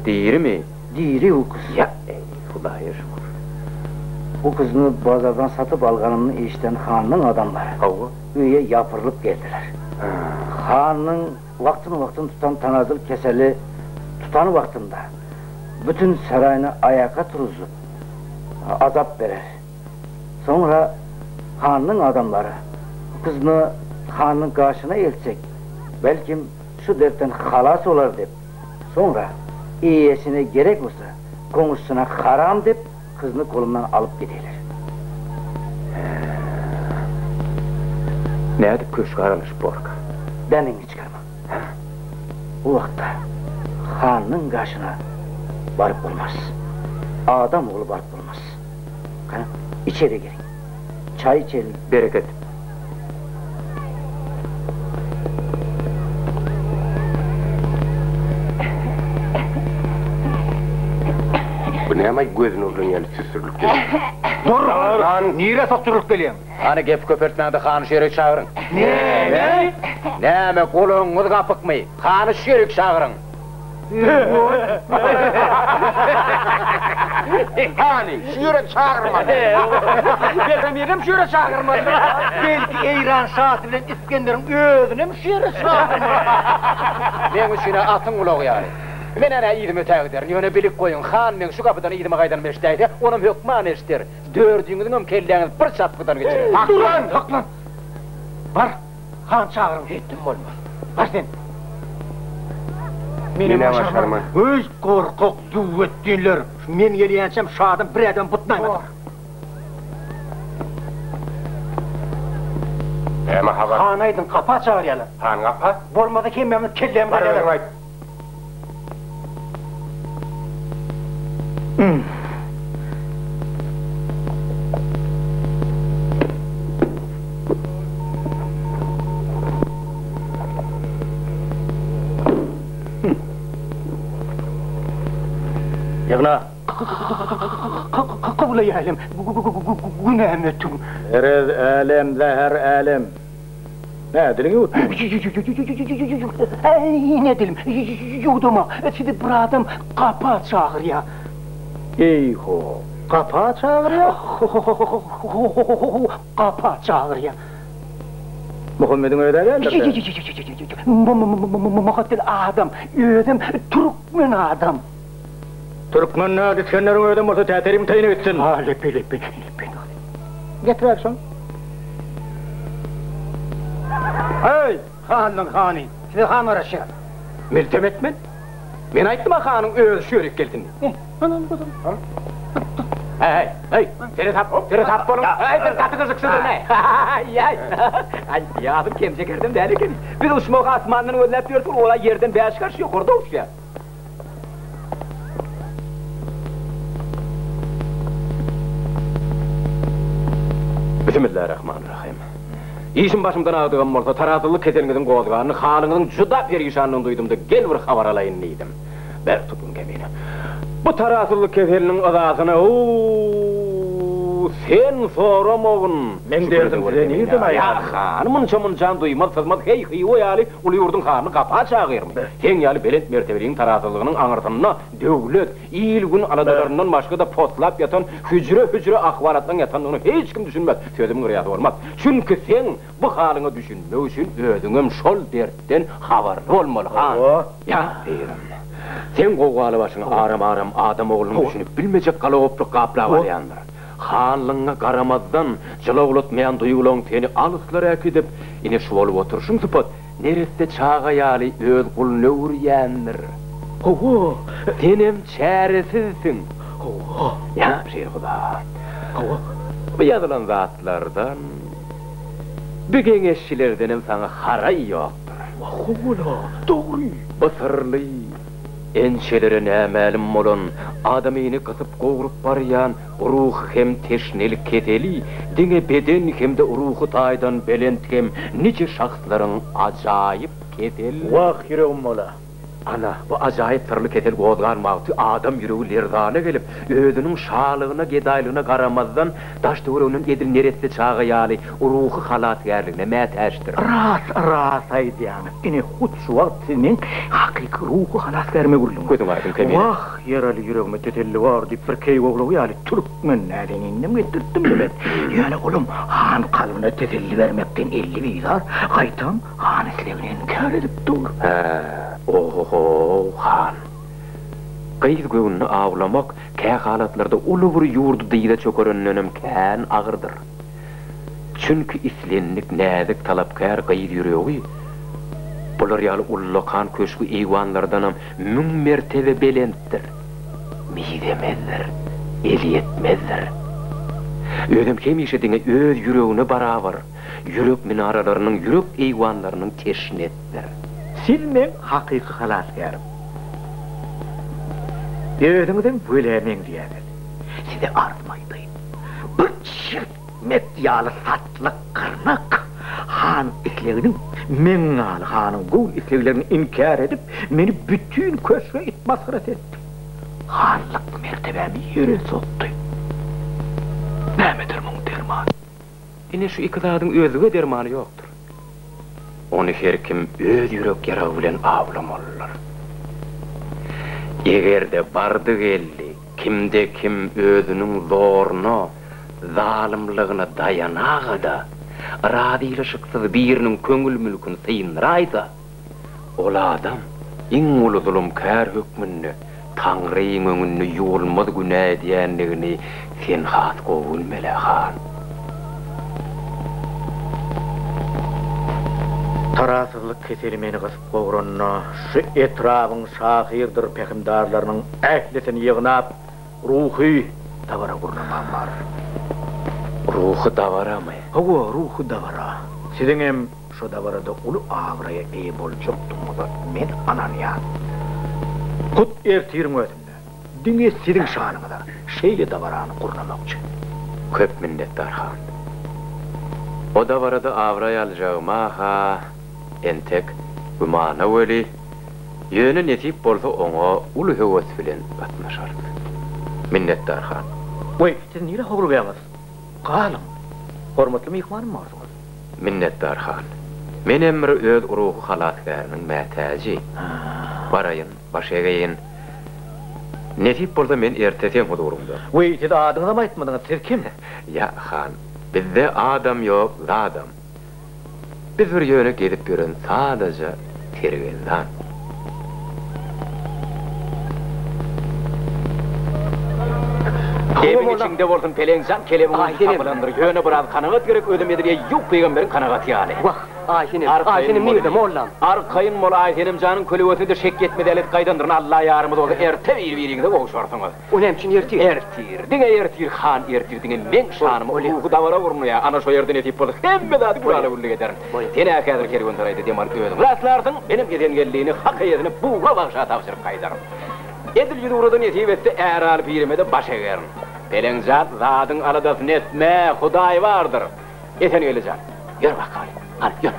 Dirimi? Diri u gyz. Ýa, eý, Hudaýa şükür. Bu gyzyny bazardan satyp alganymny eşiden hanyň adamlary. Hawa. Öýe ýapyrylyp geldiler. Hanyň wagtyn-wagtyn tutan tanazyl keseli tutan wagtynda bütin saraýyny aýaka turuzyp, azap berer. Soňra hanyň adamlary bu gyzyny hanyň gaşyna eltsek, belkim, şu dertden halas bolar diýip, soňra eýesine gerek bolsa, goňşusyna haram diýip, gyzyny golumdan alyp giderler. Hä. Nädip köşge aralaşyp borka? Däniňi çykarma. Hä. Bu wagtda hanyň gaşyna baryp bolmaz. Adam ogly baryp bolmaz. Gana, içeri giriň. Çaý içeliň. Bereket. Bu näme gözüni urlan ýaly süsürilip gelýär? Dur! Nirä sokdurylyp gelýäň? Hany gep köpeltmäňde hany şu ýere çagyryň. Näme? Näme gulagyňyz gapykmy? Hany şu ýerik çagyryň. Hany, şu ýere çagyrmaly. Belki şu ýere çagyrmaly. Belki Eýran şasy bilen Isgenderiň özünem şu ýere çagyrmaly. Meň üçin-ä atyň gulagy ýaly. Men änä yzyma ötägiderin, ýöne bilip goýuň, han meň şu gapydan yzyma gaýdanymy eşidäýse, onam hökman eşider. Dördüňiziňem kelläňizi bir çapgydan geçirer. Saklan, saklan! Bar, Han çagyryň hetdim bolmaz. Bar sen. Menem başarman. Öý gorkak düwwetdinler. Men gelýänçäm şu adam bir ädim butnaýmasyn. Näme habar? Han aýdyň gapa çagyrýarlar. Han gapa? Bolmasa hemmämiz kellämiz Bar özüň aýt. Ýygna! Kyblaýy älem, günämi ötüň. Erez älem, zäher älem. Nä, diliňi ýuwutdyňmy? Ine dilim, ýuwduma. Sizi bir adam gapa çagyrýar. Eý-ho, gapa çagyrýar? Ho-ho-ho, gapa çagyrýar. Muhammediň öz-ä däldir-dä? Muhaddel adam, özem türkmen adam. Türkmen däl, Isgenderiň özem bolsa täterim taýyna gitsin. Ha, lepe, lepe, lepe. Getiräý şony. Eý, hanyň hany, size han garaşýar. Miltem etmen. Men aýtdym-a hanyň özi şu ýerik gelsin diýip. Heý, heý, seresap, seresap boluň. Heý, siz gaty gyjyksydyr, näý. Aý, aý, ýazyň kemje gerdem däl ekeni. Biz uçmagy asmandan gözläp ýörsek, ol-a ýerden bäş garş ýokarda uçýar. Bismillarahmanrahym. Işim başymdan agdygam bolsa, tarasyzlyk keseliňiziň gozganyny, halyňyzyň juda perişandygyny duýdum-da, gel bir habar alaýyn diýdim. Ber tutun kemine. Bu tarasyzlyk keseliniň yzasyny, ow, sen soramagyn. Meň derdim size nirden aýan? Ýa, hany, munça-munçany duýmaz-syzmaz, heý, Hywa ýaly Uly ýurduň hanyny gapa çagyrmy? Seň ýaly belent mertebeliň tarasyzlygynyň aňyrsynda döwlet, il-gün aladalaryndan başga-da poslap ýatan hüjre-hüjre ahwalatlaryň ýatandygyna hiç kim düşünmez, sözümiň yrýasy bolmaz. Çünki seň bu halyňa düşünmek üçin özüňem şol dertden habarly bolmaly, han. Ýa, pirim, seň gowgaly başyňy aram-aram adam oglunyň düşünip bilmejek galagoplyk gaplap alýandyr. Hanlygyňa garamazdan, jylawlatmaýan duýgulaň seni alyslara äkidip, ine şu bolup oturyşyň sypat, neresse çaga ýaly öz guluna öwürýändir. Hawa, senem çäresizsiň. Hawa. Ýa, Şirhuda. Hawa. Bu ýazylan zatlardan, bu geňeşçilerdenem saňa haraý ýokdur. Hawa-la, dogry. Bu syrly, Ençelere nämälim bolan, adamyny gysyp-gowrup barýan ruhy hem teşnelik keseli diňe beden hem-de ruhy taýdan belent hem nije şahslaryň ajaýyp kesel. Wah, ýüregim mola. Ana, bu ajaýyp syrly kesel gozgan wagty adam ýüregi lerzana gelip, özüniň şalygyna, gedaýlygyna garamazdan, daş-töwereginden edil neresse çaga ýaly ruhy halasgärligine mätäçdir. Ras, ras aýdýaňyz. Ine, hut şu wagt siz meň hakyky ruhy halasgärime öwrüldiňiz. Gözüň aýdyň, Kemine. Wah, ýaraly ýüregime teselli bor diýip bir keýik owlagy ýaly türkmen näzenininim getirtdim-le men. Ýöne olam han kalbyna teselli bermekden elli bizar, gaýtam han islegini inkär edip dur. Hä, oho-ho, han. Gyz göwnüni awlamak kähalatlarda uly bir ýurdy dyza çökerendenem kän agyrdyr. Çünki islendik näzik talapkär gyz ýüregi bular ýaly ullakan köşgi-eýwanlardanam müň mertebe belentdir, mizemezdir, elýetmezdir. Özem hemişe diňe öz ýüregine barabar ýürek minaralarynyň, ýürek eýwanlarynyň teşnesidir. Siz meň hakyky halasgärim. Özüňizem welä meňzeýäňiz. Size arzym aýdaýyn. Bir çirtmek ýaly satlyk gyrnak han isleginiň, meň ýaly hanyň göwün isleglerini inkär edip, meni bütin köşge it masgarasy etdi. Hanlyk mertebämi ýere sokdy. Nämedir muň dermany? Ine şu iki zadyň özge dermany ýokdur. Ony her kim öz ýürek ýaragy bilen awlamalydyr. Eger-de bardy-geldi kimde-kim özüniň zoruna, zalymlygyna daýanaga-da, razylaşyksyz biriniň köňül mülküni syndyraýsa, Ol adam iň uly zulumkär hökmünde Taňryň öňünde ýuwulmaz günä edýändigini sen has gowy bilmeli, han. Tarasyzlyk keseli meni gysyp gowranda, şu etrabyň şahyrdyr pähimdarlarynyň ählisini ýygnap, ruhy dabara gurnamam bar. Ruhy dabaramy? Hawa, ruhy dabara. Siziňem Şo dabarada uly abraýa eýe boljakdygyňyza men ynanýan. Hut ertiriň özünde, diňe siziň şanyňyza şeýle dabarany gurnamakçy. Köp minnetdar, han. O dabarada abraý aljagyma-ha entek gümana weli, ýöne nesip bolsa oňa uly höwes bilen gatnaşarys. Minnetdar, han. Weý, siz nirä howlugýaňyz? Galyň! Hormatly myhmanym borsuňyz. Minnetdar han. Menem bir öz ruhy halasgäriniň mätäji. Baraýyn, baş egeýin. Nesip bolsa men erte seň huzuryňda. Weý, siz adyňyzam aýtmadyňyz, siz kim? Ýa, han, bizde adam ýok, zadam. Biz bir ýöne gezip ýören sadaja sergezdan. Gepiň içiňde bolsun Peleň jan, kelebiň ujy tapylandyr. Ýöne biraz kanagat gerek, özem edil Eýýup pygamberiň kanagaty ýaly. Wah, Aýsenem, Aýsenem nirde, mollam? Arkaýyn bol, Aýsenem janyň kölegesine-de şek ýetmez älet gaýdandyryn, Alla ýarymyz bolsa erte bir-biriňize gowşarsyňyz. O näme üçin ertir? Ertir, diňe ertir, han, ertir diňe meň şanyma ruhy dabara gurnaýar. Ana şo ýerde nesip bolsa hemme zady gülala-güllük ederin. Sen-ä häzir kerwensaraýda dem alyp özüň rastlarsyň, menem Esengeldini hak eýesine Bugra bagşa tabşyryp gaýdaryn. Edil ýüzugra-da nesip etse Äraly pirime-de baş egerin. Peleň jan, zadyň aladasyny etme, Hudaý bardyr. Esengeldi jan, ýör bakaly, hany, ýör.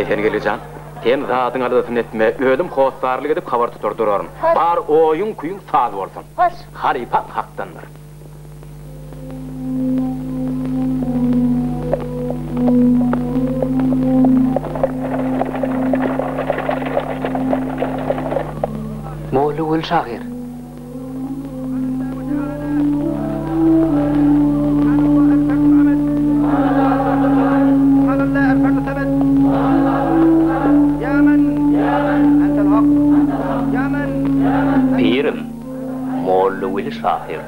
Esengeldi jan, sen zadyň aladasyny etme, özüm hossarlyk edip habar tutar duraryn. Bar oýuň-küýüň saz bolsun. Hoş. Halypaň hakdandyr. Mollagül şahyr. Pirim, Mollaweli şahyr.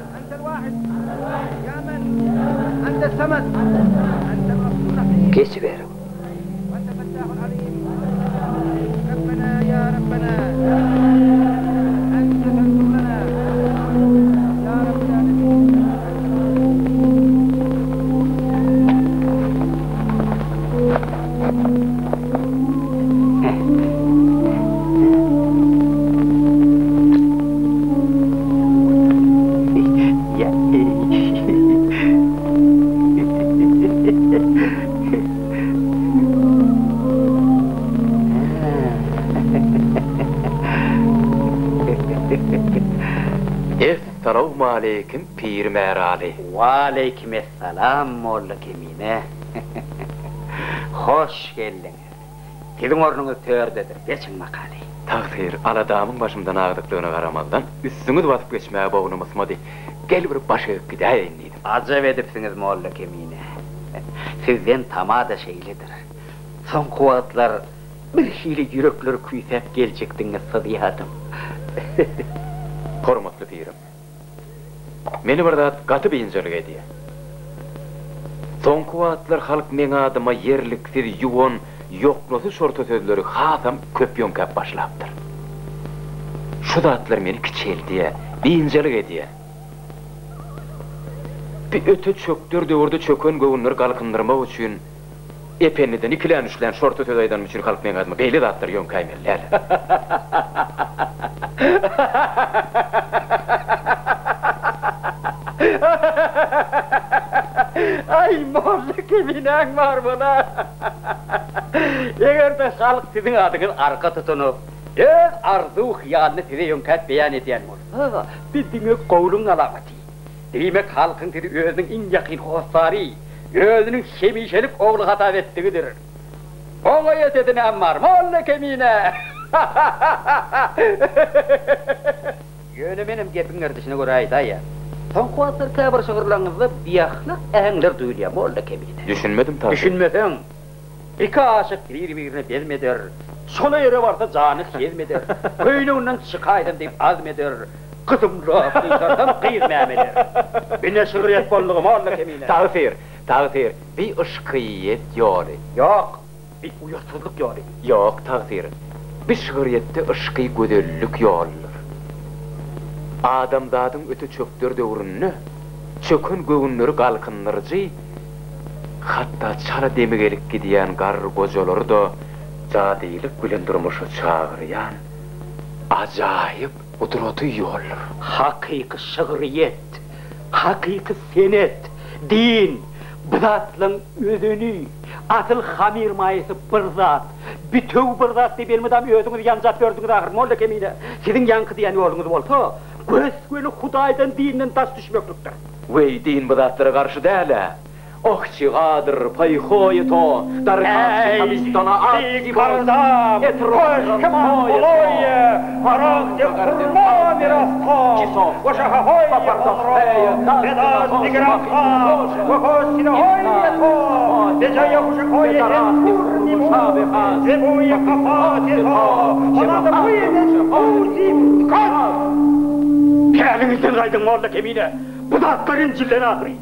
Geçiberiň. Essalawmaleýkim pir Märaly. Waleýkimessalam molla Kemine. Hoş geldiňiz. Siziň ornuňyz tördedir. Geçiň makaly. Tagsyr, aladamyň başymdan agdyklygyna garamazdan, üstüňizi basyp geçmäge bognum ysmady. Gel bir baş egip gidäýeýin diýdim. Ajap edipsiňiz molla Kemine. Sizden tama-da şeýledir. Soňky wagtlar birhili ýürekleri küýsäp geljekdigiňizi syzýadym. Hormatly pirim. Meni bir zat gaty biynjalyk edýär. Soňky wagtlar halk meň adyma ýerliksiz, ýuwan, ýoknasyz şorta sözleri hasam köp ýöňkäp başlapdyr. Şu zatlar meni kiçeldýär, biynjalyk edýär. Bi öte çökder döwürde çöken göwünleri galkyndyrmak üçin Ependiden ikilän-üçlän şorta söz aýdanym üçin halk meň adyma beýle zatlary ýöňkäýmeli däl. Aý, molla keminäň bar bola. Eger-de halk siziň adyňyz arka tutunyp, öz arzuw-hyýalyny size ýöňkäp beýan edýän bolsa, bi diňe gowulygyň alamaty. Diýmek, halkyň sizi özüniň iň ýakyn hossary, özüniň hemişelik ogly hasap etdigidir. Oňa ýetesi näme bar, molla Kemine? Ýöne menem gepiň gerdişine görä aýdaýýan. Soňky wagtlar käbir şygyrlaryňyzda biahlak äheňler duýulýar, molla Kemine. Düşünmedim tagsyr. Düşünmeseň, iki aşyk bir-birine bezm eder, çola ýere barsa jany hezm eder, köýneginden çykaýsam diýip azm eder, gysymlap gyşarsam gyz mäm eder. Bi ne şygryýet boldugy, molla Kemine? Tagsyr, tagsyr, bi yşkyýet ýoly. Ýok, bi uýatsyzlyk ýoly. Ýok, tagsyr, bi şygryýetde yşky gözellik ýoludyr. Adamzadyň öte çökder döwründe çöken göwünleri galkyndyryjy, hatda çala demi gelip gidýän garry gojalary-da jadylyk bilen durmuşa çagyrýan ajaýyp gudraty ýoldur. Hakyky şygryýet, hakyky senet, din, bu zatlaň özeni, asyl hamyrmaýasy bir zat, bitewi bir zat diýip elmydam özüňizi ýanjap ýördüňiz ahyr, molla Kemine. Siziň ýaňky diýen ýoluňyz bolsa, gös-göni Hudaýdan, dinden daş düşmeklikdir. Weý, din bu zatlara garşy däl-ä. Ohçi gadyr, paýhoýy to, darkaçy tabistona atsi bos, etrogran hoýe to, kiso, papardohpeýe, Päliňizden gaýdyň, molla Kemine! Bu zatlar Injilden ahyry.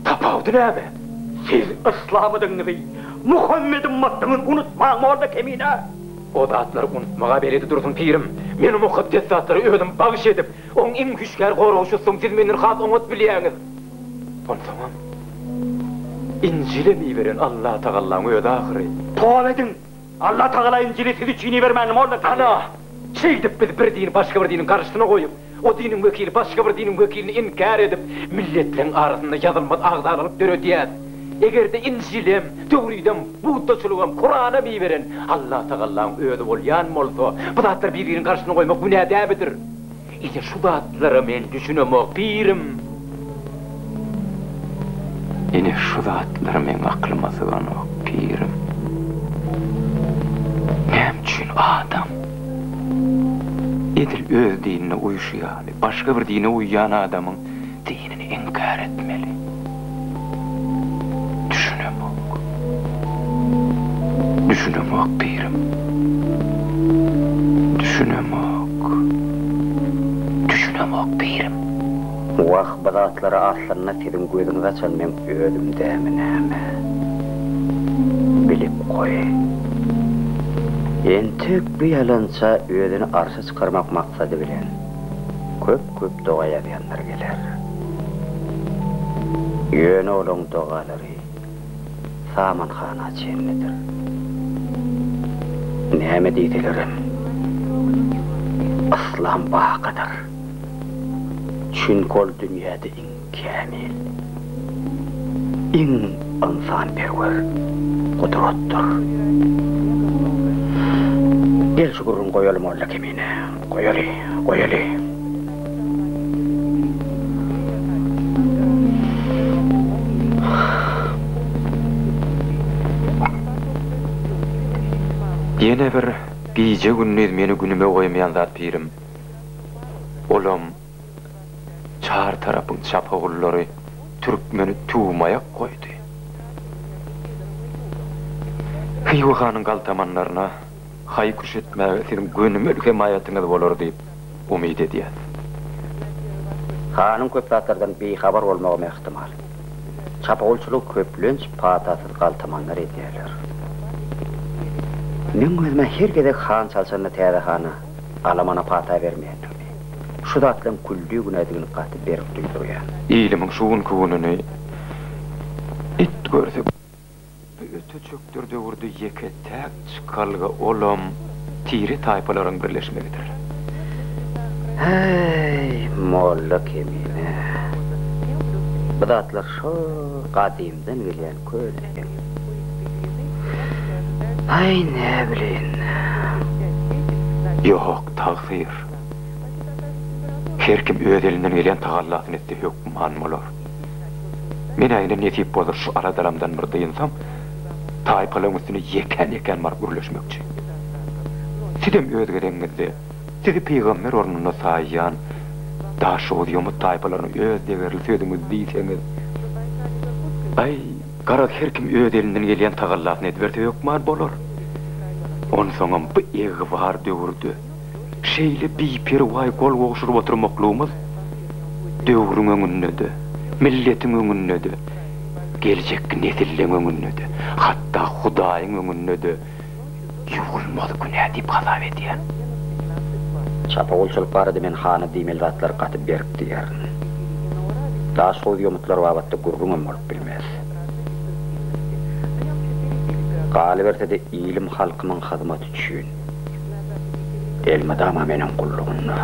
Tapawudy näme? Siz yslamydygyňyzy, Muhammediň ymmatdygyňyzy unutmaň, molla Kemine! O zatlary unutmaga beledi dursun, pirim. Men o mukaddes zatlary özüm bagyş edip, oň iň hüşgär goragçysydygymy siz menden has oňat bilýäňiz. Onsoňam, Injilem iberen Allatagallaň özi ahyry. Toba ediň! Allatagala Injili siz üçin ibermänmi, molla Kemine? Ana, şeýdip biz bir dini başga bir diniň garşysyna goýup, O diniň wekili başga bir diniň wekilini inkär edip, milletleriň arasynda ýazylmaz agzalalyk döredýär. Eger-de Injilem, Töwridem, buddaçylygam, Kuranam iberen Allatagallaň özi bolýan bolsa, bu zatlary bir-biriniň garşysyna goýmak günä däbidir. Ine şu zatlara men düşünemok, pirim. Ine şu zatlar meň aklyma syganok, pirim. Näme üçin adam edil öz dinine uýşy ýaly, başga bir dine uýýan adamyň dinini inkär etmeli? Düşünemok. Düşünemok, pirim. Düşünemok. Düşünemok, pirim. Wah, bu zatlara aslynda siziň gözüňizi açan meň özüm dämi näme? Bilip goý. Entek bu ýalança özüni arşa çykarmak maksady bilen köp-köp doga ýazýanlar geler. Ýöne olaň dogalary samanhana çenlidir. Näme diýselerem, yslam bakydyr. Çünki ol dünýäde iň kämil, iň ynsanperwer gudratdyr. Gel şu gürrüňi goýaly molla Kemine. Goýaly, goýaly. Ýene bir gije-gündiz meni günüme goýmaýan zat pirim. Olam çar tarapyň çapagullary türkmeni tüwmaýak goýdy. Hywa hanyň galtamanlaryna haý-küş etmäge siziň gönümel hemaýatyňyz bolar diýip umyt edýäs. Hanyň köp zatlardan bihabar bolmagam ähtimal. Çapawulçylygy köplenç patasyz galtamanlar edýärler. Meň özüm-ä her gezek han çalşanda täze hana, alamana pata bermeýändigini, şu zatlaryň külli günädigini gaty berk duýdurýan. Ilimiň şu günki gününi it görse Bu öte çökder döwürde ýeke-täk çykalga olam tire-taýpalaryň birleşmegidir. Häý, molla Kemine. Bu zatlar şo gadymdan gelýän köne geň. Aý, näbileýin. Ýok, tagsyr. Her kim öz elinden gelýän tagallasyny etse hökman bolar. Men-ä ine nesip bolsa şu aladalamdan bir dynsam, taýpalaryň üstüne ýekän-ýekän baryp gürleşmekçi. Sizem öz gezegiňizde sizi pygamber ornunda saýýan Daşoguz ýomut taýpalaryna öz degerli sözüňizi diýseňiz. Aý, garaz her kim öz elinden gelýän tagallasyny ediberse hökman bolar. Onsoňam bu egbar döwürde Şeýle biperwaý gol gowşuryp oturmaklygymyz döwrüň öňünde-de, milletiň öňünde-de, geljekki nesilleň öňünde-de, hatda Hudaýyň öňünde-de ýuwulmaz günä diýip hasap edýän. Çapawulçylyk barada men hana diýmeli zatlary gaty berk diýerin. Daşhowuz ýomutlar babatda gürrüňem bolup bilmez. Galyberse-de ilim-halkymyň hyzmaty üçin. Elmydama meniň gullugynda.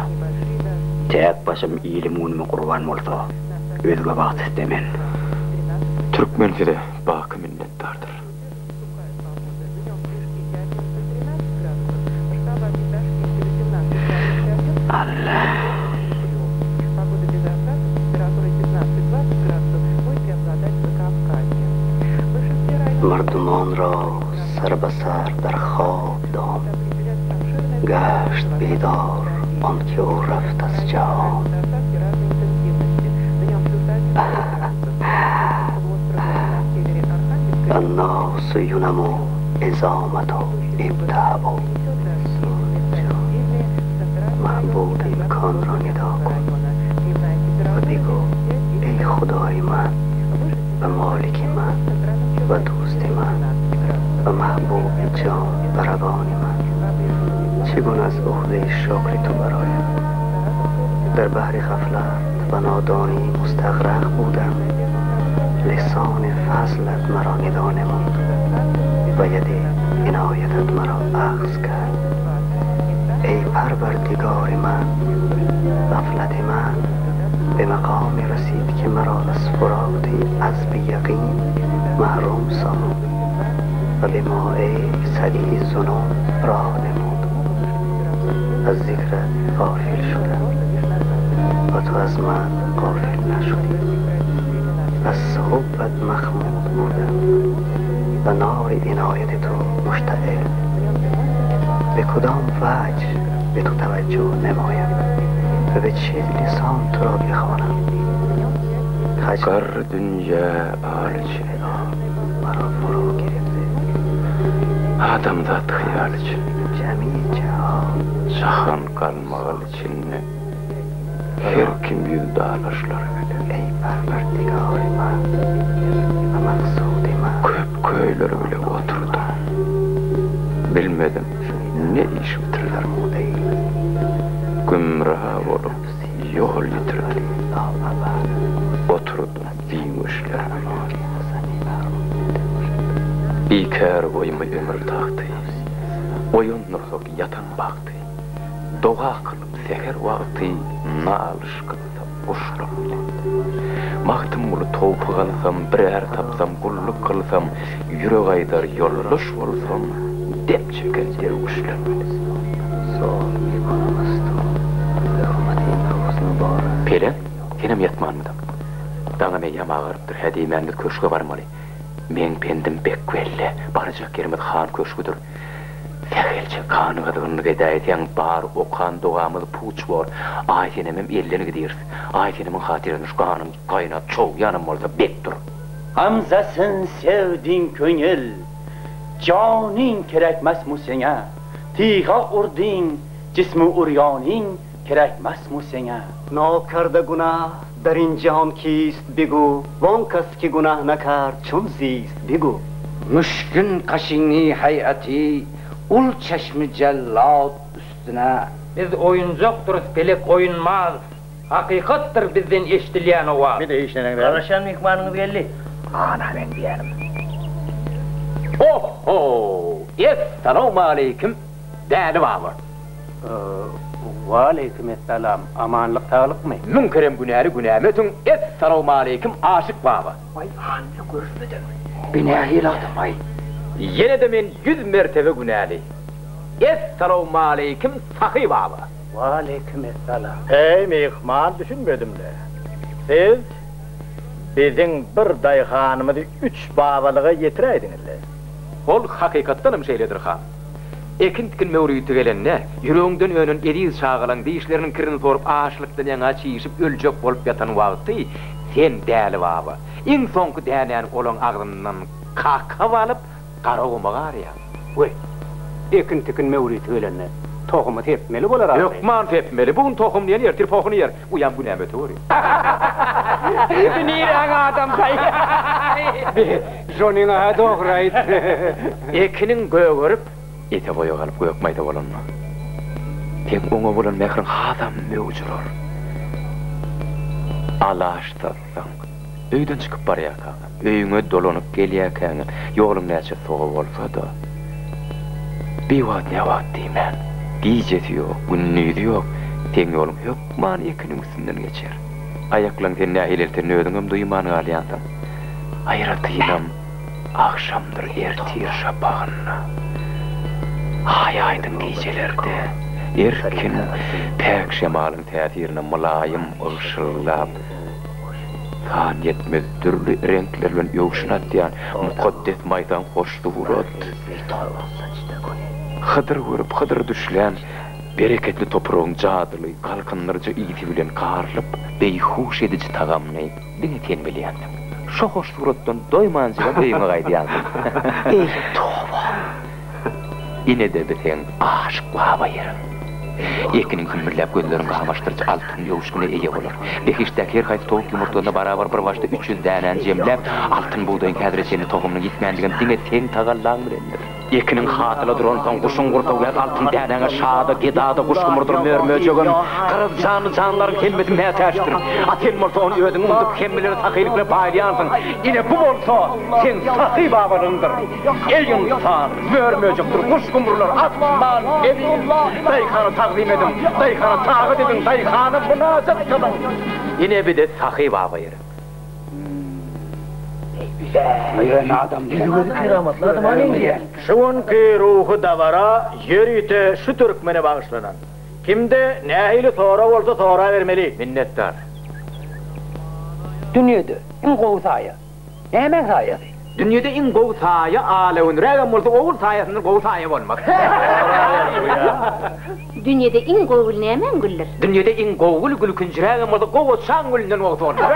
Täk başym ilim-günüme gurban bolsa, özge bagt istemen. Türkmen size baky minnetdardyr. Alla. Mardumon ra sar ba sar dar khob dom Gasht bidor on ki u raft az jahon Annas yunamu izamatu ibta'u Mahbub imkon ra nida kun Va bigu ey Xudoy man Va moliki man Va do'sti man Va mahbubi jon va ravoni man Chiguna az uhdayi shug'li tu baroyam Dar bahri ghaflat va nodoni mustag'raq budam Lisoni fazlat maro nido nemud Va yadi inoyatat maro akhz kard Ey parvardigori man Ghaflati man Be maqomi rasid ki maro az furoti azbi yaqin mahrum sokht Va be moe sadidi zunub roh nemud Az zikrat ghofil shudam Va tu az man ghofil nashudi Az hubbat makhmud budam Va nori inoyati tu mushta'il Be kudam vajh be tu tavajjuh nemoyam Va be che lison tu ro bikhonam Garry dünýä al içinde. Adamzat hyýal içinde. Jahan galmagal içinde. Her kim ýüz dalaşlar bilen. Köp köýler bile oturdym. Bilmedim ne iş bitirdim. Gümra bolup ýol ýitirdim. Oturdym biweşler bile. Bikär goýma ömür tagty. Oýandyrsak ýatan bagty. Doga kylyp säher wagty nalyş kylsam guşlar bilen. Magtymguly towpyk alsam, bir är tapsam, gulluk kylsam, ýürek aýdar ýoldaş bolsam. dem çeken derwüşler bilen. Peleň, senem ýatmanmydyň? Daňam eýýäm agarypdyr, hä diýmän biz köşge barmaly. Meň pendim bek belli, barjak ýerimiz han köşgüdir. Sähelçe ganygyzgynlyk edäýseň, bar okan dogamyz puç bor. Aýsenemem elden gidiris. Aýsenemiň hatyrasyna şu ganyň gaýnap çogýanam bolsa bek dur. Gamzasyn sevdiň köňül, janyň kerekmesmu seňe, Tyga urdyň jismi urýanyň kerekmesmu seňe. Nakarda günah dar in jahan kist bigu, Wan kas ki günah nakard çun zist bigu. Müşgin kaşyňy haýaty ul çeşmi jellat üstüne. Biz oýunjakdyrys pelek oýunmaz. Hakykatdyr bizden eşdilýän owaz. Bir-de işleneň däl. Garaşýan myhmanyňyz geldi. Ana meň diýýänim. Ho-ho! Essalawmaleýkim, Däli baba! Waleýkim essalam. Amanlyk saglykmy? Müň kerem günäli günämi ötüň, Essalawmaleýkim, Aşyk baba! Waý, han bilen görüşmeden. Bi nähili adam-aý? Ýene-de men ýüz mertebe günäli. Essalawmaleýkim, Sahy baba! Waleýkim essalam. Eý, myhman, düşünmedim-le. Siz biziň bir daýhanymyzy üç babalyga ýetiräýdiňiz-le. Ol hakykatdanam şeýledir, han. Ekin-tikin möwriti gelende, ýüregiňden önen eziz çagalaň dişleriniň kirini sorup açlykdan ýaňa çişip öljek bolup ýatan wagty sen, Däli baba, iň soňky dänäni olaň agzyndan kakap alyp, Garaguma garýaň. Weý, ekin-tikin möwriti gelende, tohumy sepmeli bolar ahyry. Hökman sepmeli. Bu gün tohum diýen ertir pohuny ýer. Uýam günämi öteweri. Bi niräň adamsy-aý? Bi, şonyň-a dogry aýt. Ekiniň gögerip, ete boýa galyp gök maýsa bolanda, seň oňa bolan mähriň hasam möwç urar. Alaçsyzsyň. Öýden çykyp barýarkaňam, öýüňe dolanyp gelýärkäňem, ýoluň näçe sowa bolsa-da, biwagt näwagt diýmän, gijesi ýok, gündizi ýok, seň ýoluň hökman ekiniň üstünden geçer. Aýaklaň seni nähili eltenini özüňem duýman galýansyň. Aýratynam, agşamdyr ertir şapagynda, aý-aýdyň gijelerde, erkin, päk şemalyň täsirine mylaýym ygşyldap, San ýetmez dürli reňkler bilen öwşün atýan mukaddes maýsaň hoş surat. Hydyr görüp, Hydyr düşlän bereketli topragyň jadyly, galkyndyryjy ysy bilen garylyp, beýhuş ediji tagamyny diňe sen bilýänsiň. Şo hoş suratdan doýmanjygam öýüňe gaýdýansyň. Eý, toba! Ine-de bi seň Aşyk baba ýeriň. Ekiniň hümmürläp gözleriňi gamaşdyryjy altyn öwüşgine eýe bolar. Behiştdäki her haýsy towuk ýumurtgasyna barabar bir başda 300 dänäni jemläp, altyn bugdaýyň häzire çenli tohumynyň ýitmändigem diňe seň tagallaň bilendir. Ekiniň hasyla duransoň, guşuň gursagy bilen altyn dänäňe şa-da, geda-da, guş-gumurdyr mör-möjegem, garaz, janly-janlaryň hemmesi mätäçdir. A sen bolsa ony özüň unudyp, hemmeleri sahylyk bilen paýlaýansyň. Ine, bu bolsa seň sahy babalygyňdyr. Eý ynsan, mör-möjekdir guş-gumrular, asman, zemin, daýhana tagzym ediň, daýhana tagat ediň, daýhana mynajat kylyň! Ine bize sahy baba gerek. Şu günki ruhy dabara ýörite şu türkmene bagyşlanan. Kimde nähili sorag bolsa sorabermeli. Minnetdar. Dünýede iň gowy saýa Nämäň saýasy? Dünýede iň gowy saýa alawünrägem bolsa ogul saýasyndan gowy saýa bolmaz. Dünýede iň gowy gül nämäň güldir? Dünýede iň gowy gül gülkünjirägem bolsa gowaçaň gülünden gowusy bolmaz.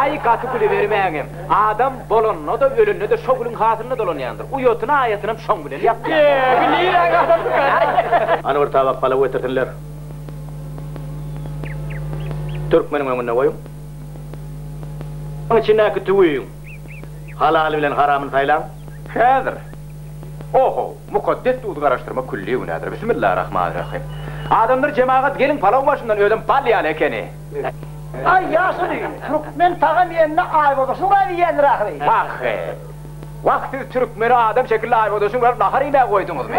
Aý gaty gülübermäňem. Adam bolanda-da ölende-de şo gülüň hasylyna dolanýandyr. Uýatyny aýatynam şoň bilen ýapýandyr. Hany bir tabak palaw getirsinler. Türkmeniň öňünde goýuň. Içindäki tüwiň halaly bilen haramyny saýlaň. Häzir. Oho, mukaddes duzy garaşdyrmak külli günädir. Bismillarahmanirrahim. Adamlar jemagat geliň palaw başyndan özem bal ýaly ekeni. Aý ýaşuly, türkmen tagam iýende aýbogdaşyny gaýry iýendir ahyry. Wah-he. Wah siz türkmeni adam şekilli aýbogdaşyň berip nahar iýmäge goýduňyzmy?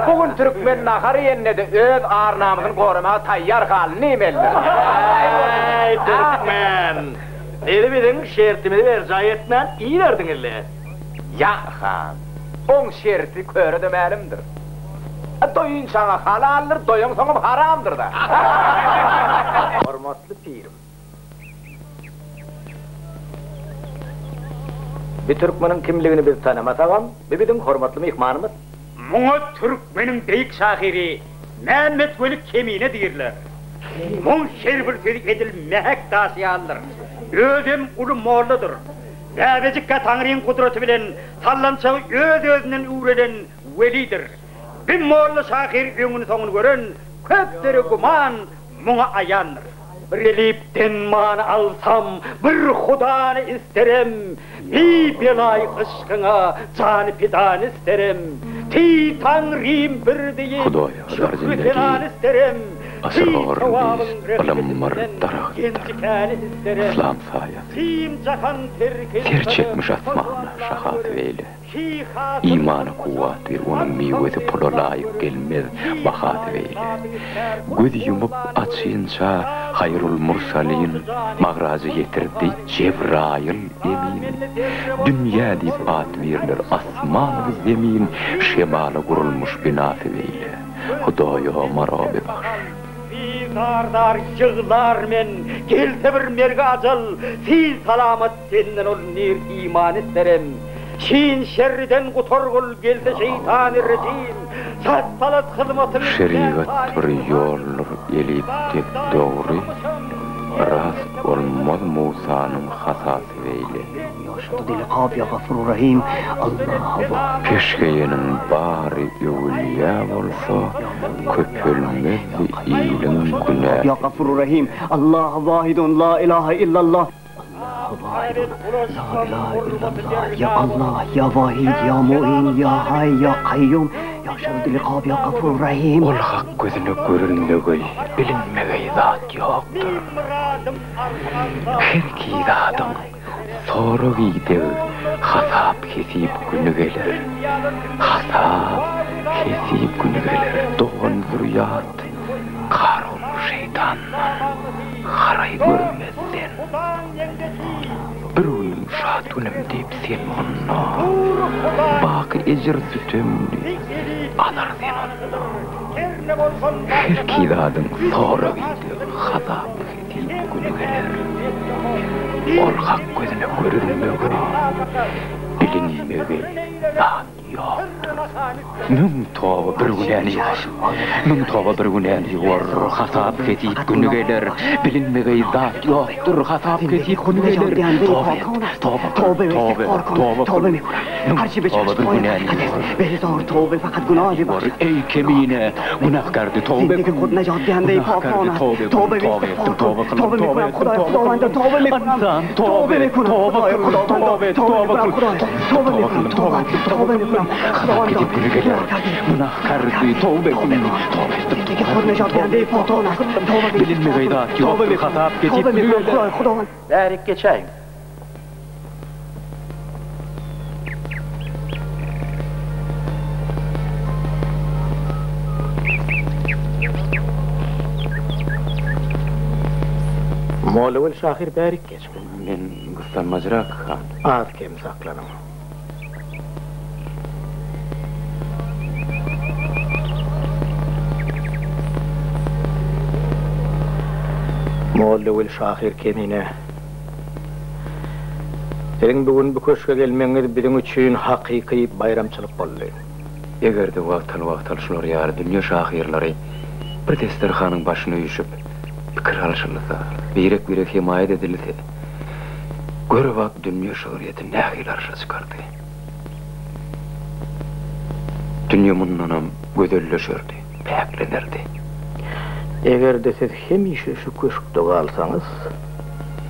Bu gün türkmen nahar iýende-de öz ar-namysyny goramaga taýýar halyny iýmelidir. Eý türkmen! Siz biziň şertimizi berjaý etmän iýiberdiňiz-le. Ýa han! Oň şerti köre-de mälimdir. Doýunçaňa halaldyr, doýaňsoňam haramdyr-da. Hormatly pirim! Bi türkmeniň kimligini biz tanamasagam, bi biziň hormatly myhmanymyz. Muňa türkmeniň beýik şahyry Mämmetweli Kemine diýrler. Muň her bir sözi edil mähek daşy ýalydyr. Özem uly molladyr. Bäbejikkä Taňryň gudraty bilen sallançagy öz-özünden üwrelen welidir. Bi molla şahyr öňüni-soňuny gören köplere güman muňa aýandyr. Bir elipden many alsam, bir Hudany isterem, Bi belaý yşkyňa jany pidany isterem. Teý Taňrym bir diýip, Hudaýa zar şükri zindegi, senany isterem, asyr Teý orun sowabyň diýs, ylym bir rehmetinden daragtdyr, genji käni isterem. Yslam saýasy. Tim jahan terk Ser etse-de, çekmiş hoş asmana, Allany şahasy görem. beýle. Imana kuwwat ber, onuň miwesi pula laýyk gelmez, bahasy beýle. Göz ýumup açynça Haýrul Mursalyn magraja ýetirdi Jebraýyl emin. Dünýä diýip at berler asman we zemin, şemala gurulmyş binasy beýle. Hudaýa mara bebahş. Zar-zar ýyglar men, gelse bir mergi ajal, Siz salamat Senden ol nir iman isterem. Şin şerriden gutargyl gelse şeýtany rejim. Sat salat hyzmatyň Şerigat bir ýoldur elip dek dogry, Rast bolmaz Musanyň hasasy beýle. Peşgeýeniň bary öwülýä bolsa, Köpelmezdi iliň günäsi. Allahu wahidun, la ilahe illallah, ya Allah, ya wahid, ya muin, ya hay, ya kayyum, ya şedidil ikab, ya gafur rahim. Ol hak gözüne görünmegeý, bilinmegeý zat ýokdur. Her ki zadyň sorag-ideg, hasap-hesip güni geler. Hasap-hesip güni geler. Dogan zürýat Karun şeýtandan haraý görmezden. Bir günüm şat günüm diýip sen munda, Baky ejir sütemli alar sen onda. Her ki zadyň sorag-ideg, hasap-hesip güni geler. Ol hak gözüne görünmegi, bilinmegi zat. Ýokdur. Müň toba bir günäni ýuwar. Müň toba bir günäni ýuwar. Hasap-hesip güni geler. Bilinmegeý zat ýokdur. Hasap-hesip güni geler. Toba et, toba kyl, toba et, toba kyl. Müň toba bir günäni ýuwar. Ýuwar, eý kemine, günahkardy toba kyn. Günahkardy toba kyn, toba etdim, toba kyldym, toba etdim, toba kyldym. Ynsan toba et, toba kyl, toba et, toba kyl. Toba kyldym, toba etdim, toba kyldym. Hasap kesip güni geler. Günahkardy, toba kyn. Toba etdim, toba kyldym, toba kyldym. Bilinmegeý zat ýokdur, hasap kesip güni geler. Bärik geçäýiň. Mollagül şahyr bärik geç. Men gyssanmajrak, han. Az-kem saklanyň. Mollagül şahyr Kemine. Siziň bu gün bu köşge gelmegiňiz biziň üçin hakyky baýramçylyk boldy. Eger-de wagtal-wagtal şular ýaly dünýe şahyrlary bir desterhanyň başyna üýşüp, pikir alşylsa, birek-birek hemaýat edilse, gör-bak dünýe şygryýeti nähili arşa çykardy. Dünýe mundanam gözelleşerdi, päklenerdi. Eger-de siz hemişe şu köşkde galsaňyz,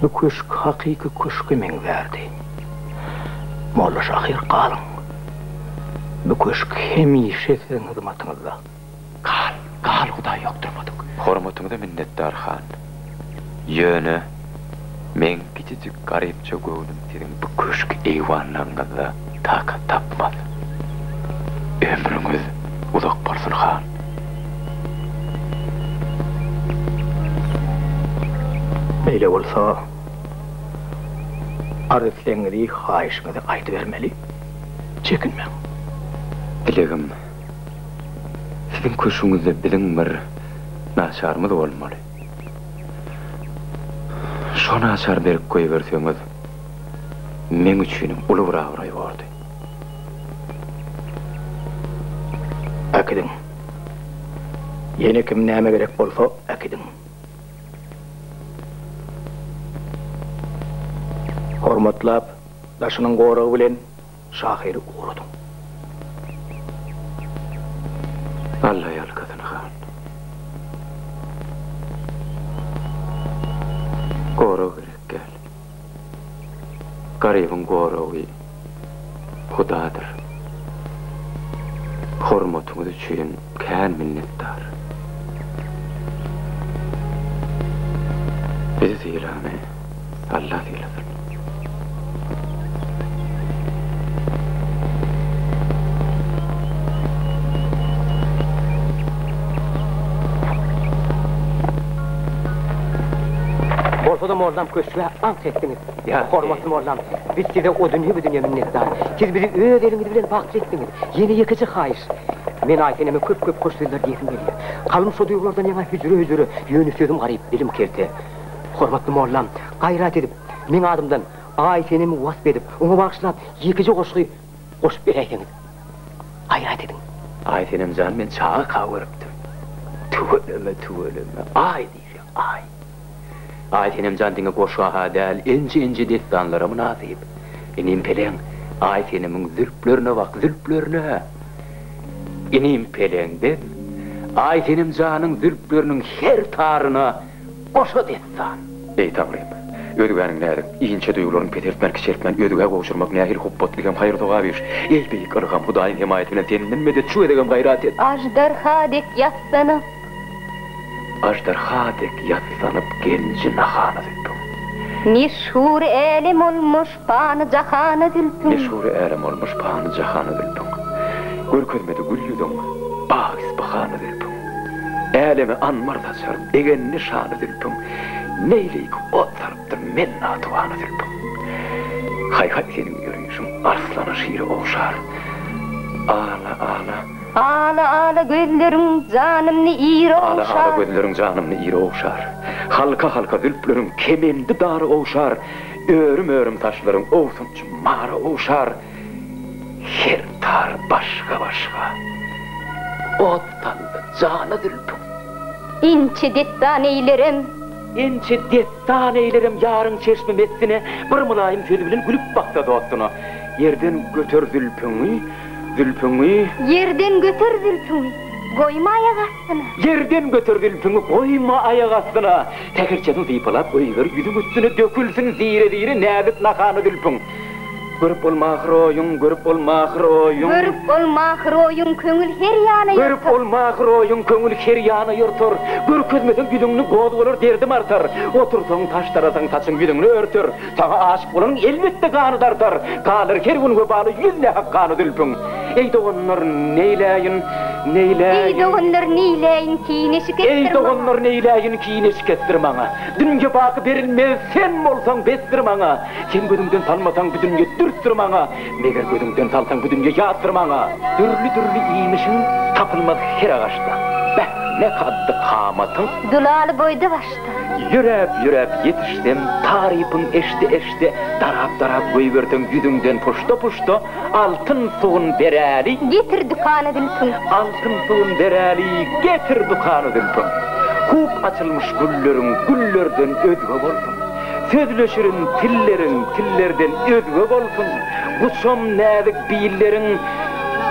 bu köşk hakyky köşge meňzärdi. Molla şahyr galyň. Bu köşk hemişe siziň hyzmatyňyzda. Gal, gal Hudaý ýokdurmadyk. Hormatyňyza minnetdar han. Ýöne meň kiçijik garypja göwnüm siziň bu köşk eýwanlaryňyzda takat tapmaz. Ömrüňiz uzak bolsun han. Beýle bolsa, arz-islegiňizi, haýyşyňyzy aýdybermeli. Çekinmäň. Dilegim, siziň köşgüňizde biziň bir naçarymyz bolmaly. Şo naçary berip goýberseňiz, meň üçinem uly bir abraý bordy. Äkidiň. Ýene kim näme gerek bolsa, äkidiň. Hormatlap, daşynyň goragy bilen şahyry ugradyň. Alla ýalkasyn, han. Gorag gerek däl. Garybyň goragy Hudadyr. Hormatyňyz üçin kän minnetdar. Bizi sylany Alla sylasyn. Bolsa-da mollam köşge aňk etdiňiz. Hormatly mollam, biz size o dünýe bu dünýe minnetdar. Siz bizi öz eliňiz bilen bagtly etdiňiz. Ýene ýekeje haýyş. Men Aýseneme köp-köp hoş sözler diýesim gelýär. Kalbym şo duýgulardan ýaňa hüjre-hüjre, ýöne sözüm garyp, dilim kelte. Hormatly mollam, gaýrat edip, meň adymdan Aýsenemi wasp edip, oňa bagyşlap ýekeje goşgy goşup beräýseňiz. Gaýrat ediň. Aýsenem jan men çagaka görüpdim. Tüweleme, tüweleme, aý diýseň aý. Aýsenem jan diňe goşga-ha däl, inçe-inçe dessanlara mynasyp. Inim Peleň, Aýsenemiň zülplerine bak, zülplerine! Inim Peleň, biz Aýsenem janyň zülpleriniň her taryna goşa dessan. Eý, Taňrym! Özgäniň näzik, inçe duýgularyny peseltmän, kiçeltmän, özgä gowşurmak nähili hupbatly hem haýyr-sogap iş! Eý, beýik ylham, Hudaýyň hemaýaty bilen senden medet, şu gezegem gaýrat et! Aždarha dek ýassanyp. Aždarha dek ýassanyp genji nahana zülpüň. Meşhur älem olmuş pany jahana zülpüň. Meşhur älem olmuş pany jahana zülpüň. Görkezmedi gül ýüzüň, bag ispihana zülpüň. Äleme anbar saçar, begendi şany zülpüň. Neýleý ki ot salypdyr men natuwana zülpüň. Haý-haý seniň ýörüşiň arslana şire ogşar. Ala, ala. Ala-ala gözleriň janymny ýere Ala-ala ogşar. gözleriň janymny ýere ogşar. Halka-halka zülpleriň kemendi dara ogşar. Örüm-örüm saçlaryň owsunjy mara ogşar. Her tar başga-başga ot saldy jana zülpüň. Inçe dessan eýlerem. Inçe dessan eýlerem ýaryň çeşmi messine, Bir mylaýym sözi bilen gülüp baksa dostuna. Ýerden göter zülpüňi, zülpüňi. Ýerden göter zülpüňi, goýma aýak astyna. Ýerden göter zülpüňi, goýma aýak astyna. Sähelçesini sypalap goýber ýüzüň üstüne, Dökülsin zire-zire näzik nahana zülpüň. Görüp ol mahyr oýuň, görüp ol mahyr oýuň. Görüp ol mahyr oýuň, köňül her ýana ýortar. Görüp ol mahyr oýuň, köňül her ýana ýortar. Görkezmeseň ýüzüňni gozgalar derdim artar. Otursaň taş darasaň saçyň ýüzüňni örter. Saňa aşyk bolanyň elbetde gany dartar. Galar her gün webaly ýüz nähak gany zülpüň. Eý doganlar neýläýin, neýläýin. Eý doganlar neýläýin kine şikesdir maňa. Eý doganlar neýläýin kine şikesdir maňa. Dünýe baky berilmez sen bolsaň besdir maňa. Sen gözüňden salmasaň bu dünýe dürsdür maňa, Meger gözüňden salsaň bu dünýe ýatdyr maňa. Dürli-dürli iýmişiň tapylmaz her agaçda, Beh, ne kaddy kamatyň. Dulaly boýda başda. Ýöräp-ýöräp ýetişsem, tarypyň eşde-eşde, Darap-darap goýberseň ýüzüňden puşta-puşta, Altyn sugun beräli. Getir dükana zülpüň. Altyn sugun beräli, getir dükana zülpüň. Hup açylmyş gülleriň güllerden özge bolsun. Sözleşirin tilleriň tillerden özge bolsun, Guçam näzik billeriň,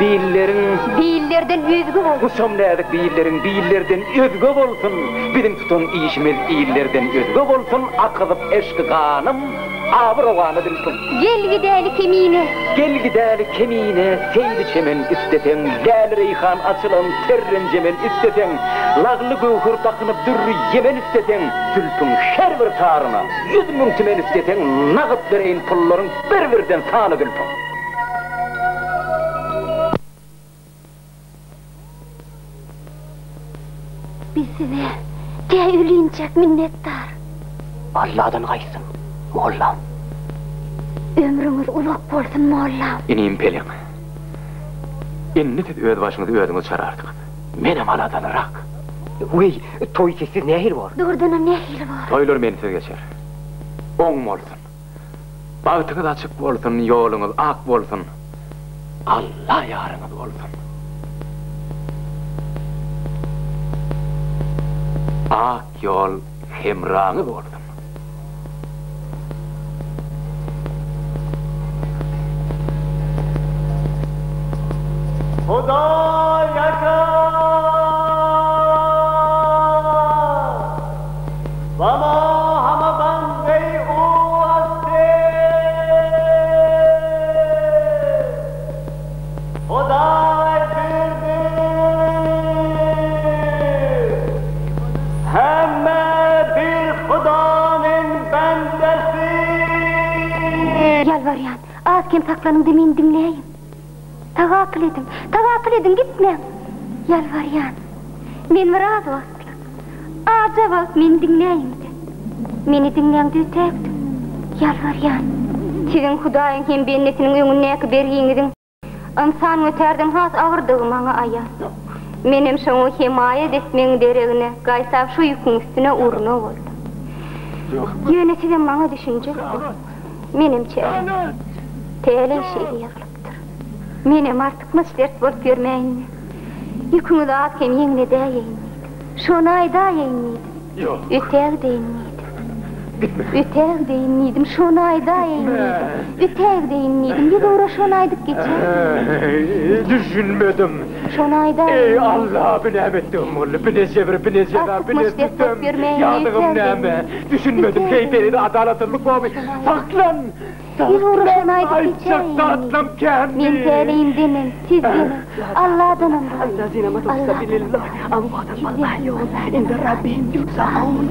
billeriň. Billerden özge bolsun. Guçam näzik billeriň, billerden özge bolsun, Biziň tutan işimiz illerden özge bolsun, Akyzyp eşki ganym, aby-rowany zülpüň. Gel gidäli kemine. Gel gidäli kemine, seýli çemen isteseň, Läle-reýhan açylan terrenjemen isteseň, Lagly-göwher dakynyp dürri ýemen isteseň, Zülpüň her bir taryna 100 000 tümen isteseň, Nagt bereýin pullaryň bir-birden sany zülpüň. Biz size tä ölinçäk minnetdar. Alladan gaýtsyn, mollam. Ömrüňiz uzak bolsun, mollam. Inim Peleň. Indi siz öz başyňyzy özüňiz çararsyňyz. Menem aladanyrak. Weý, toý sizsiz nähili bor? Dogrudanam nähili bor? Toýlar mensiz geçer. Oň bolsun. Bagtyňyz açyk bolsun, ýoluňyz ak bolsun. Alla ýaryňyz bolsun. Ak ýol hemraňyz bolsun. Hudaý aka! Wa ma hama bende-i u hastim! Hudaý birdir! Hemme bir Hudanyň bendesi! Ýalbarýan, az-kem saklanyň-da meni diňläýiň. Tagapyl ediň, tagapyl ediň, gitmäň! Ýalbarýan, men bir az wagtlyk, azja wagt meni diňläýiň-de. Meni diňläň-de ötägdiň. Ýalbarýan, siziň Hudaýyň hem bendesiniň öňündäki bergiňiziň Ynsan götärden has agyrdygy maňa aýan. Menem şoňa hemaýat etmegiň deregine, gaýtam şu ýüküň üstüne urna boldum. Ýöne sizem maňa düşünjek boluň. Menem çäre. Täleý şeýle ýazylypdyr. Menem artykmaç dert bolup ýörmäýin-de. Ýüküňizi az-kem ýeňledäýeýin diýdim. Şony aýdaýaýyn diýdim. Ötägdeýin diýdim. Ötägdeýin diýdim, şony aýdaýaýyn diýdim. Ötägdeýin diýdim, ýüzugra şony aýdyp geçäýdim. Düşünmedim. Şony aýdaýaýyn. Eý, Alla, bu näme etdigim boldy? Bu ne jebir, bu ne jeza, bu ne sütem? Ýazygym näme? Düşünmedim. Heý, beýle adalatsyzlyk bormy? Saklan! Ýüzugra şony Saklan! aýdyp Aýtjak geçäýin zatlam diýdim. känmi? Men täleýimdenem, sizdenem, Alladanam razy. Alladanam. Sizdenem.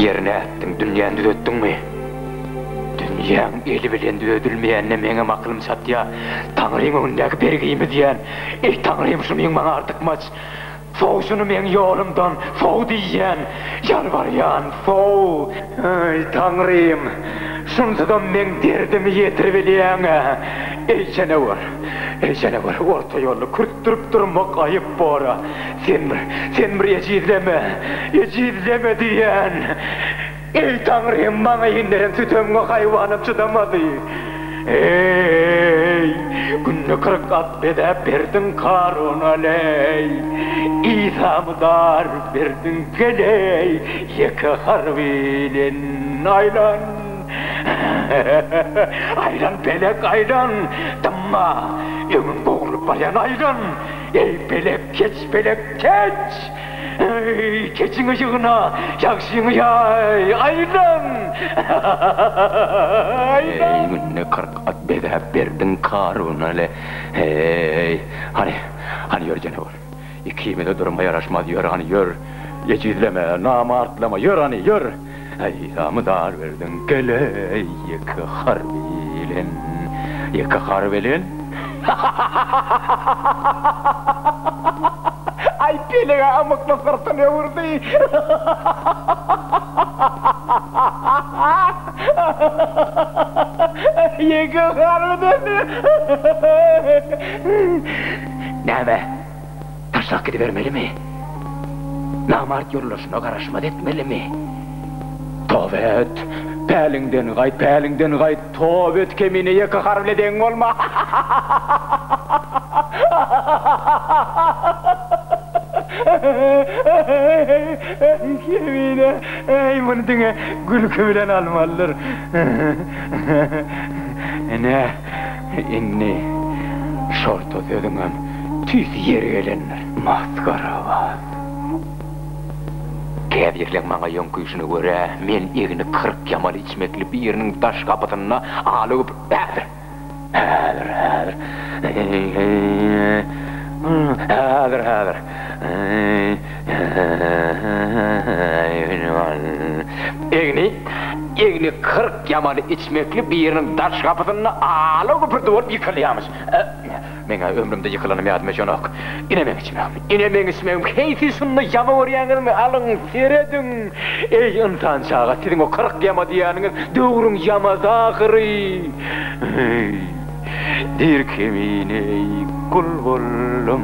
Ýeri nätdiň, dünýäni düzetdiňmi? Dünýäň eli bilen düzedilmeýänine meňem akylym çatýa. Taňryň öňündäki bergimi diýýän. Eý, Taňrym, şunyň maňa artykmaç. Sow şuny meň ýolumdan, sow diýýän. Ýalbarýan, sow! Eý, Taňrym, şunsuzam meň derdimi ýetiribilýäň-ä. Eý, jenewür, eý, jenewür, orta ýolda kürtdürip durmak aýyp bor-a. Sen bir, sen bir ejizleme, ejizleme diýýän. Eý, Taňrym, maňa inderen sütemiňe haýwanam çydamady. Eý, günde 40 at bezäp berdiň Karuna leý, Isa mydar berdiň geleý, ýeke har bilen aýlan. Aýlan pelek, aýlan, dymma, öňüň bogrulyp barýan aýlan. Eý, pelek, keç, pelek, keç! Eý, keçiňi ýygna, ýagşyňy ýaý, aýlan! Aýlan! Eý, günde 40 at bezäp berdiň Karuna le. Eý, hany, hany ýör jenewür. Ikimize durma ýaraşmaz, ýör hany, ýör. Ejizleme, namartlama, ýör hany, ýör. Eý, mydar berdiň, gel-eý, ýeke har bilen, ýeke har bilen. Aý, pelege amykly syrtyny öwürdi. Ýeke har bilen. Näme, taşlap gidibermelimi? Namart ýoldaşyna garaşmaz etmelimi? Toba et! Päliňden gaýt, päliňden gaýt, toba et, kemine ýeke har bile deň bolma! Kemine, eý, muny diňe gülki bilen almalydyr. Ine, indi şorta sözüňem tüýs ýeri gelendir. Masgarabaz. Käbirleň maňa ýöňkeýşine görä, men egni 40 ýamaly içmekli biriniň daş gapysynda ala öwüp, Häzir! Häzir, häzir. Häzir, häzir. Egni, egni 40 ýamaly içmekli biriniň daş gapysynda ala güpürdi bolup ýykylýarmyş. Meň-ä ömrümde ýykylanym ýadyma düşenok. Ine meň içmegim, ine meň içmegim, heý siz şunda ýama görýäňizmi, alyň, serediň! Eý, ynsan çaga, siziň o 40 ýama diýýäniňiz döwrüň ýamasy ahyry! Dir kemineý gul boldum.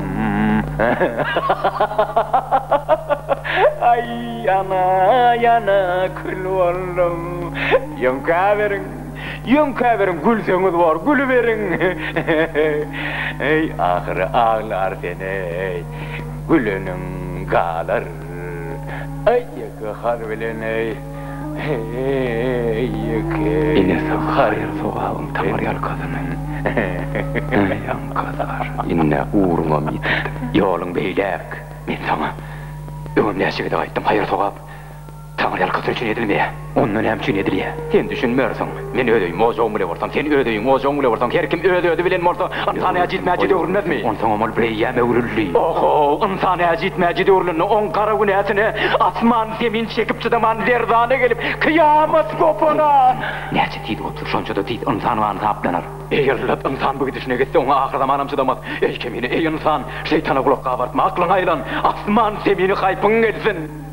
Aý, ýana, ýana kül boldum. Ýöňkäberiň! Ýöňkäberiň, gülseňiz bor, gülüberiň. Eý, ahyry aglar sen-eý, güleniň galar. Aý, ýeke har bilen-eý, eý, ýeke Ine saňa haýyr-sogabyň Taňry ýalkasyny. Eý, aňkasar. Indi ugruňam ýitirdim. Ýoluň beýläk. Men saňa öňem näçe gezek aýtdym, haýyr-sogap Taňry ýalkasy üçin edilmeýär. Onda näme üçin edilýär? Sen düşünmersiň. Men öz öýüm, ojagym bile bolsam, sen öz öýüň, ojagyň bile bolsaň, her kim öz-özi bilen bolsa, ynsan äjit-mäjit öwrülmezmi? Onsoňam ol bireýýäm öwrüldi. Oho, ynsan äjit-mäjit öwrülende, oň gara günäsine asman-zemin çekip-çydaman lerzana gelip, kyýamat gopar-a! Näçe tiz gopsa, şonça-da tiz ynsan gany saplanar. Eý, yllat, ynsan bu gidişine gitse, oňa ahyrzamanam çydamaz. Eý, kemine, eý, ynsan, şeýtana gulak gabartma, aklyňa aýlan, asman-zemini haýpyň gelsin!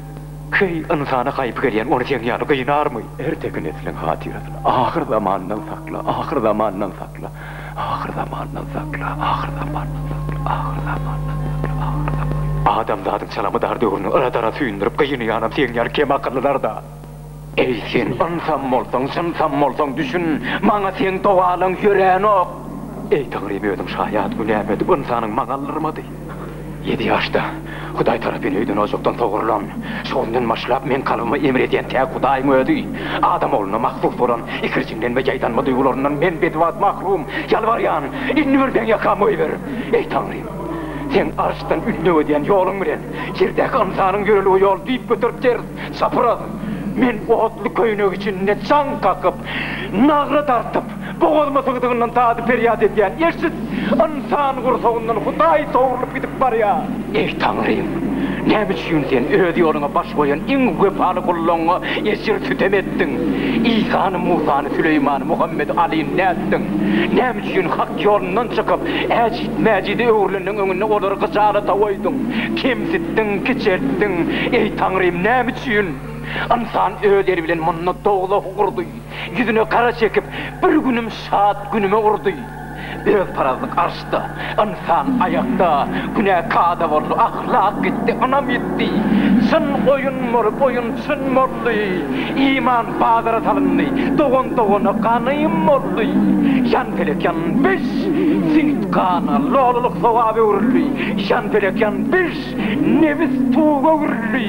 Heý, ynsana haýpy gelýän ony seň ýaly gynarmy? Erteki nesliň hatyrasyna ahyrzamandan sakla, ahyrzamandan sakla, ahyrzamandan sakla, ahyrzamandan sakla, ahyrzamandan sakla, ahyrzamandan. Adamzadyň çala mydar döwrüni yra-dara süýndürip gynaýanam seň ýaly kemakyllylar-da. Eý, sen ynsam bolsaň, jynsam bolsaň düşün, maňa seň dogalaň ýöränok. Eý, Taňrym özüň şaýat, günämi ötüp ynsanyň maňa aldyrmady. Ýedi ýaşda Hudaý tarapyn öýden-ojakdan sogrulan, şo günden başlap meň kalbyma emr edýän täk Hudaýyň Özi, adam ogluna mahsus bolan ikirjiňlenme, ýaýdanma duýgularyndan men bedibagt mahrum, ýalbarýan, indi bir meň ýakamy goýber! Eý, Taňrym! Seň arşdan ündew edýän ýoluň bilen ýerdäki ynsanyň ýörelge ýoly düýpgöter ters, çapraz. Men otly köýnek içinde çaň kakyp, nagra dartyp, Bogazyma sygdygyndan dady-perýat edýän, eşit! Ynsan gursagyndan Hudaý sowrulyp gidip barýar. Eý, Taňrym! Näme üçin Sen Öz ýoluňa baş goýan iň wepaly gullaryňa ejir-sütem etdiň? Isany, Musany, Süleýmany, Muhammedi, Alyny nätdiň? Näme üçin hak ýolundan çykyp, äjit-mäjide öwrüleniň öňünde olary gyjalata goýduň, kemsitdiň, kiçeltdiň? Eý, Taňrym, näme üçin? Ynsan öz eli bilen munda dowzah gurdy. Ýüzüne gara çekip, bir günüm şat günüme urdy. Özparazlyk arşda, ynsan aýakda, Günä kada boldy, ahlak gitdi, ynam ýitdi. Çyn oýun bolup, oýun çyn boldy, Iman bazara salyndy, dogan dogana ganym boldy. Ýan pelek ýan, biş! Süýt gana, lolulyk sogap öwrüldi. Ýan pelek ýan, biş! Nebis tuga öwrüldi.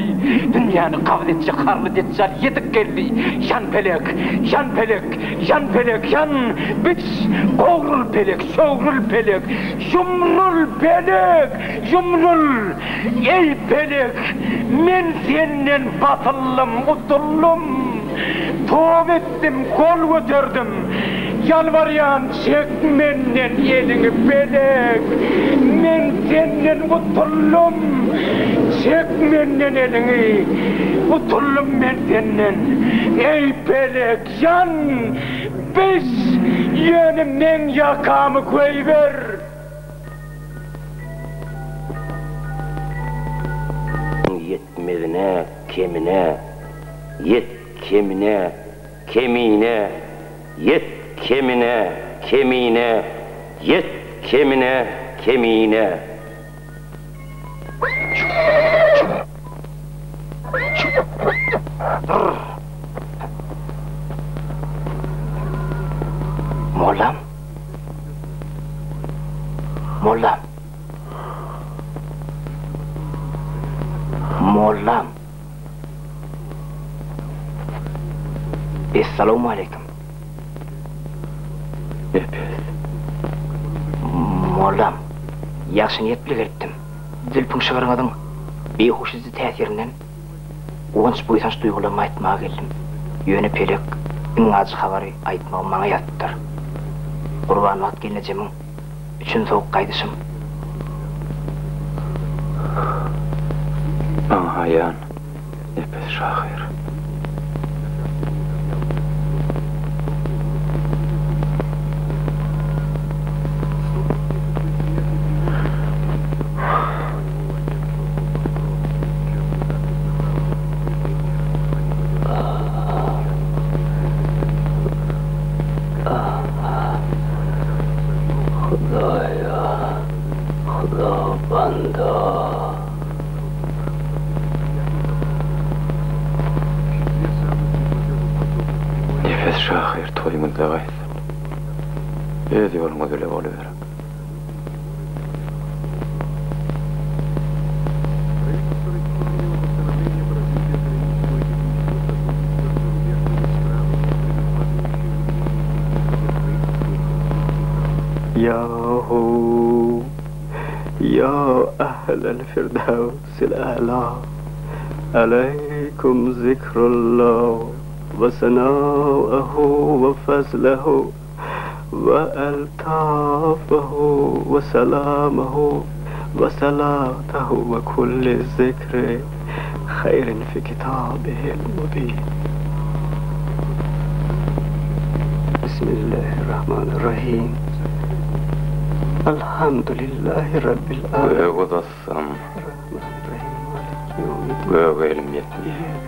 Dünýäni gabz etjek harly deçjal ýetip geldi. Ýan pelek, ýan pelek, ýan pelek, ýan, biç, gowrul pelek, söwrül pelek, ýumrul pelek, ýumrul! Eý pelek, men senden basyldym, utuldym. Toba etdim, gol göterdim. Ýalbarýan, çek menden eliňi, pelek! Men senden gutuldym. Çek menden eliňi, gutuldym men senden. Eý, pelek, ýan, biş, ýöne meň ýakamy goýber! Ýetmezine, kemine, ýet kemine, kemine, ýet kemine, kemine, ýet kemine, kemine. Mollam. Mollam. Mollam. Essalawmaleýkim. Nepes. Mollam, ýagşy niýet bile gelipdim. Zülpüň şygryňyzyň beýhuş ediji täsirinden guwanç-buýsanç duýgularymy aýtmaga geldim. Ýöne pelek iň ajy habary aýtmagy maňa ýazypdyr. Gurbanwagt gelnejemiň Üçin sowuk gaýdyşym. Maňa aýan, Nepes şahyr. Hudaýa, Hudawanda. Nepes şahyr toýuňyzda gaýtsyn. Öz ýoluňyz bile boluberiň. Ýa-hu, ýa ählel firdewsil a'la, aleýkum zikrullah we sena'uhu we fazlehu we eltafahu we salamahu we salatahu we kulli zikri haýrin fi kitabihil mubin. Bismillahirrahmanirrahim. Alhamdulillahi Rabbil alamin. Göge uzatsam, göge elim ýetmeýär.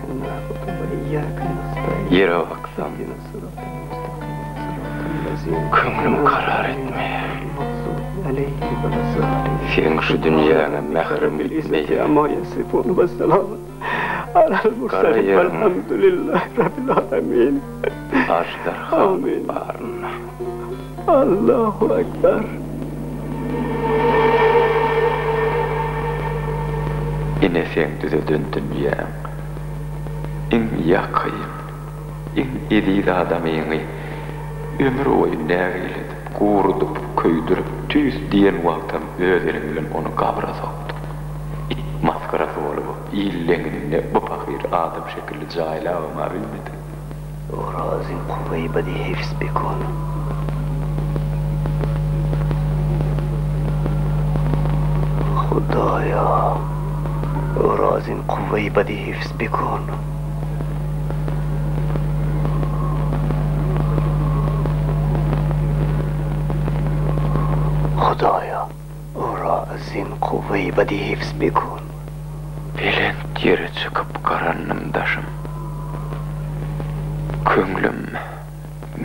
Ýere baksam, köňlüm karar etmeýär. Seň şu dünýäňe mährim bitmeýär. Gara ýeriň aždarha barynda. Ine seň düzeden dünýäň. Iň ýakyn, iň eziz adamyňy ömür boýy nägile edip, gurudyp, köýdürip, tüýs diýen wagtam öz eliň bilen ony gabra sokduň. It masgarasy bolup, il leňinde bu pahyry adam şekilli jaýlabam-a bilmediň. Orazyň kuwweýi bedi hifz bikun. Hudaýa, Orazyň kuwweýi bedi hifz bikun. Hudaýa, Orazyň kuwweýi bedi hifz bikun. Belent ýere çykyp garandym daşym. Köňlüm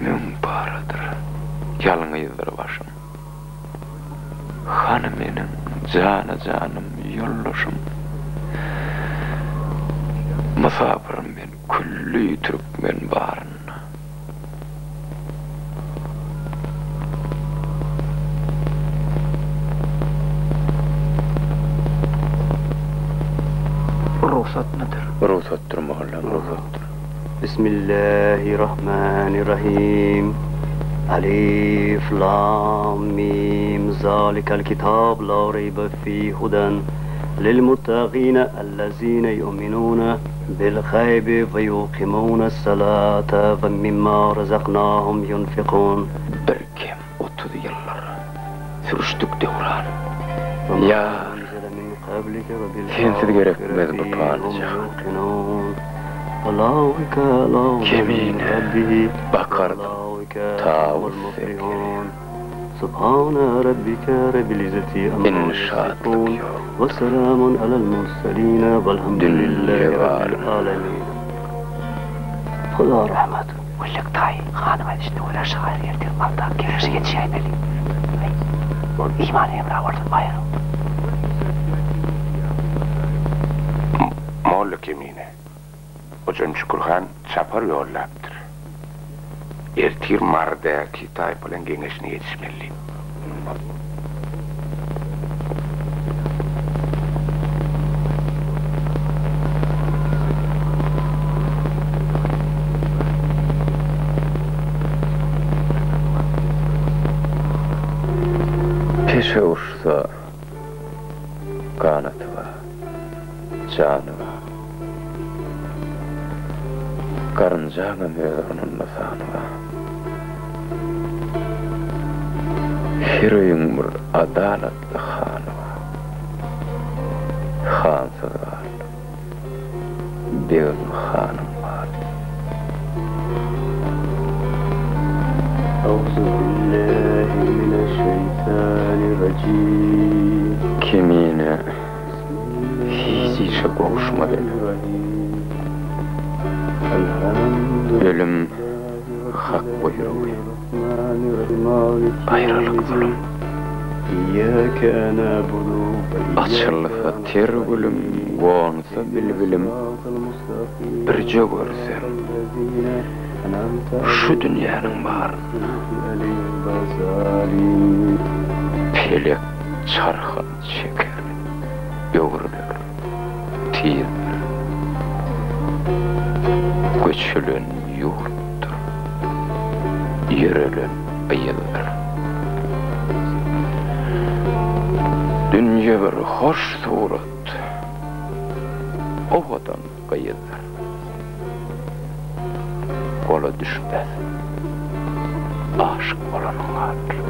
müň paradyr, ýalňyzdyr başym. Hany meniň jana-janym, ýoldaşym? Mysapyr men külli türkmen barynda. Rugsatmydyr? Rugsatdyr, mollam, rugsatdyr. Bismillahirrahmanirrahim. Alif, Lam, Mim, Zalikal kitab la reybe fih huden lil muttaqine ellezine yu'minune bil gaybi ve yuqimune salate ve mimma razaknahum yunfikun. Bir kem 30 ýyldyr sürüşdik döwran. Ýar, sensiz gerekmez bu pany jahan. Kemine bakardym tawus sekeri. Indi şatlyk ýokdur dünýe barynda. Wellek daýy, hanyň aýdyşyna görä şahyr ertir aldap geňeşe ýetişäýmeli. Aý, ol imany hemra bolsun baýryň. Molla Kemine, Hojamşükür han çapar ýollapdyr. Ertir Marydaky taýpalaň geňeşine ýetişmeli. Peşe uçsa, ganaty bar, jany bar. Garynjaňam öz ornunda sany bar. Her öýüň bir adalatly hany bar. Hansyz gal, begiň hanyň bar. Kemine hiç işe gowuşmaz eken. Ölüm Hak buýrugy. Aýralyk zulum. Açylsa ter gülüm, gonsa bilbilim, Birje görsem, şu dünýäniň baryn. Pelek çarhyn çeker, öwrüler, tizdir. Göçülen ýurtdur, ýörelen yzdyr. Dünýe bir hoş surat, owadan gyzdyr. Gola düşmez, aşyk bolanyň galar.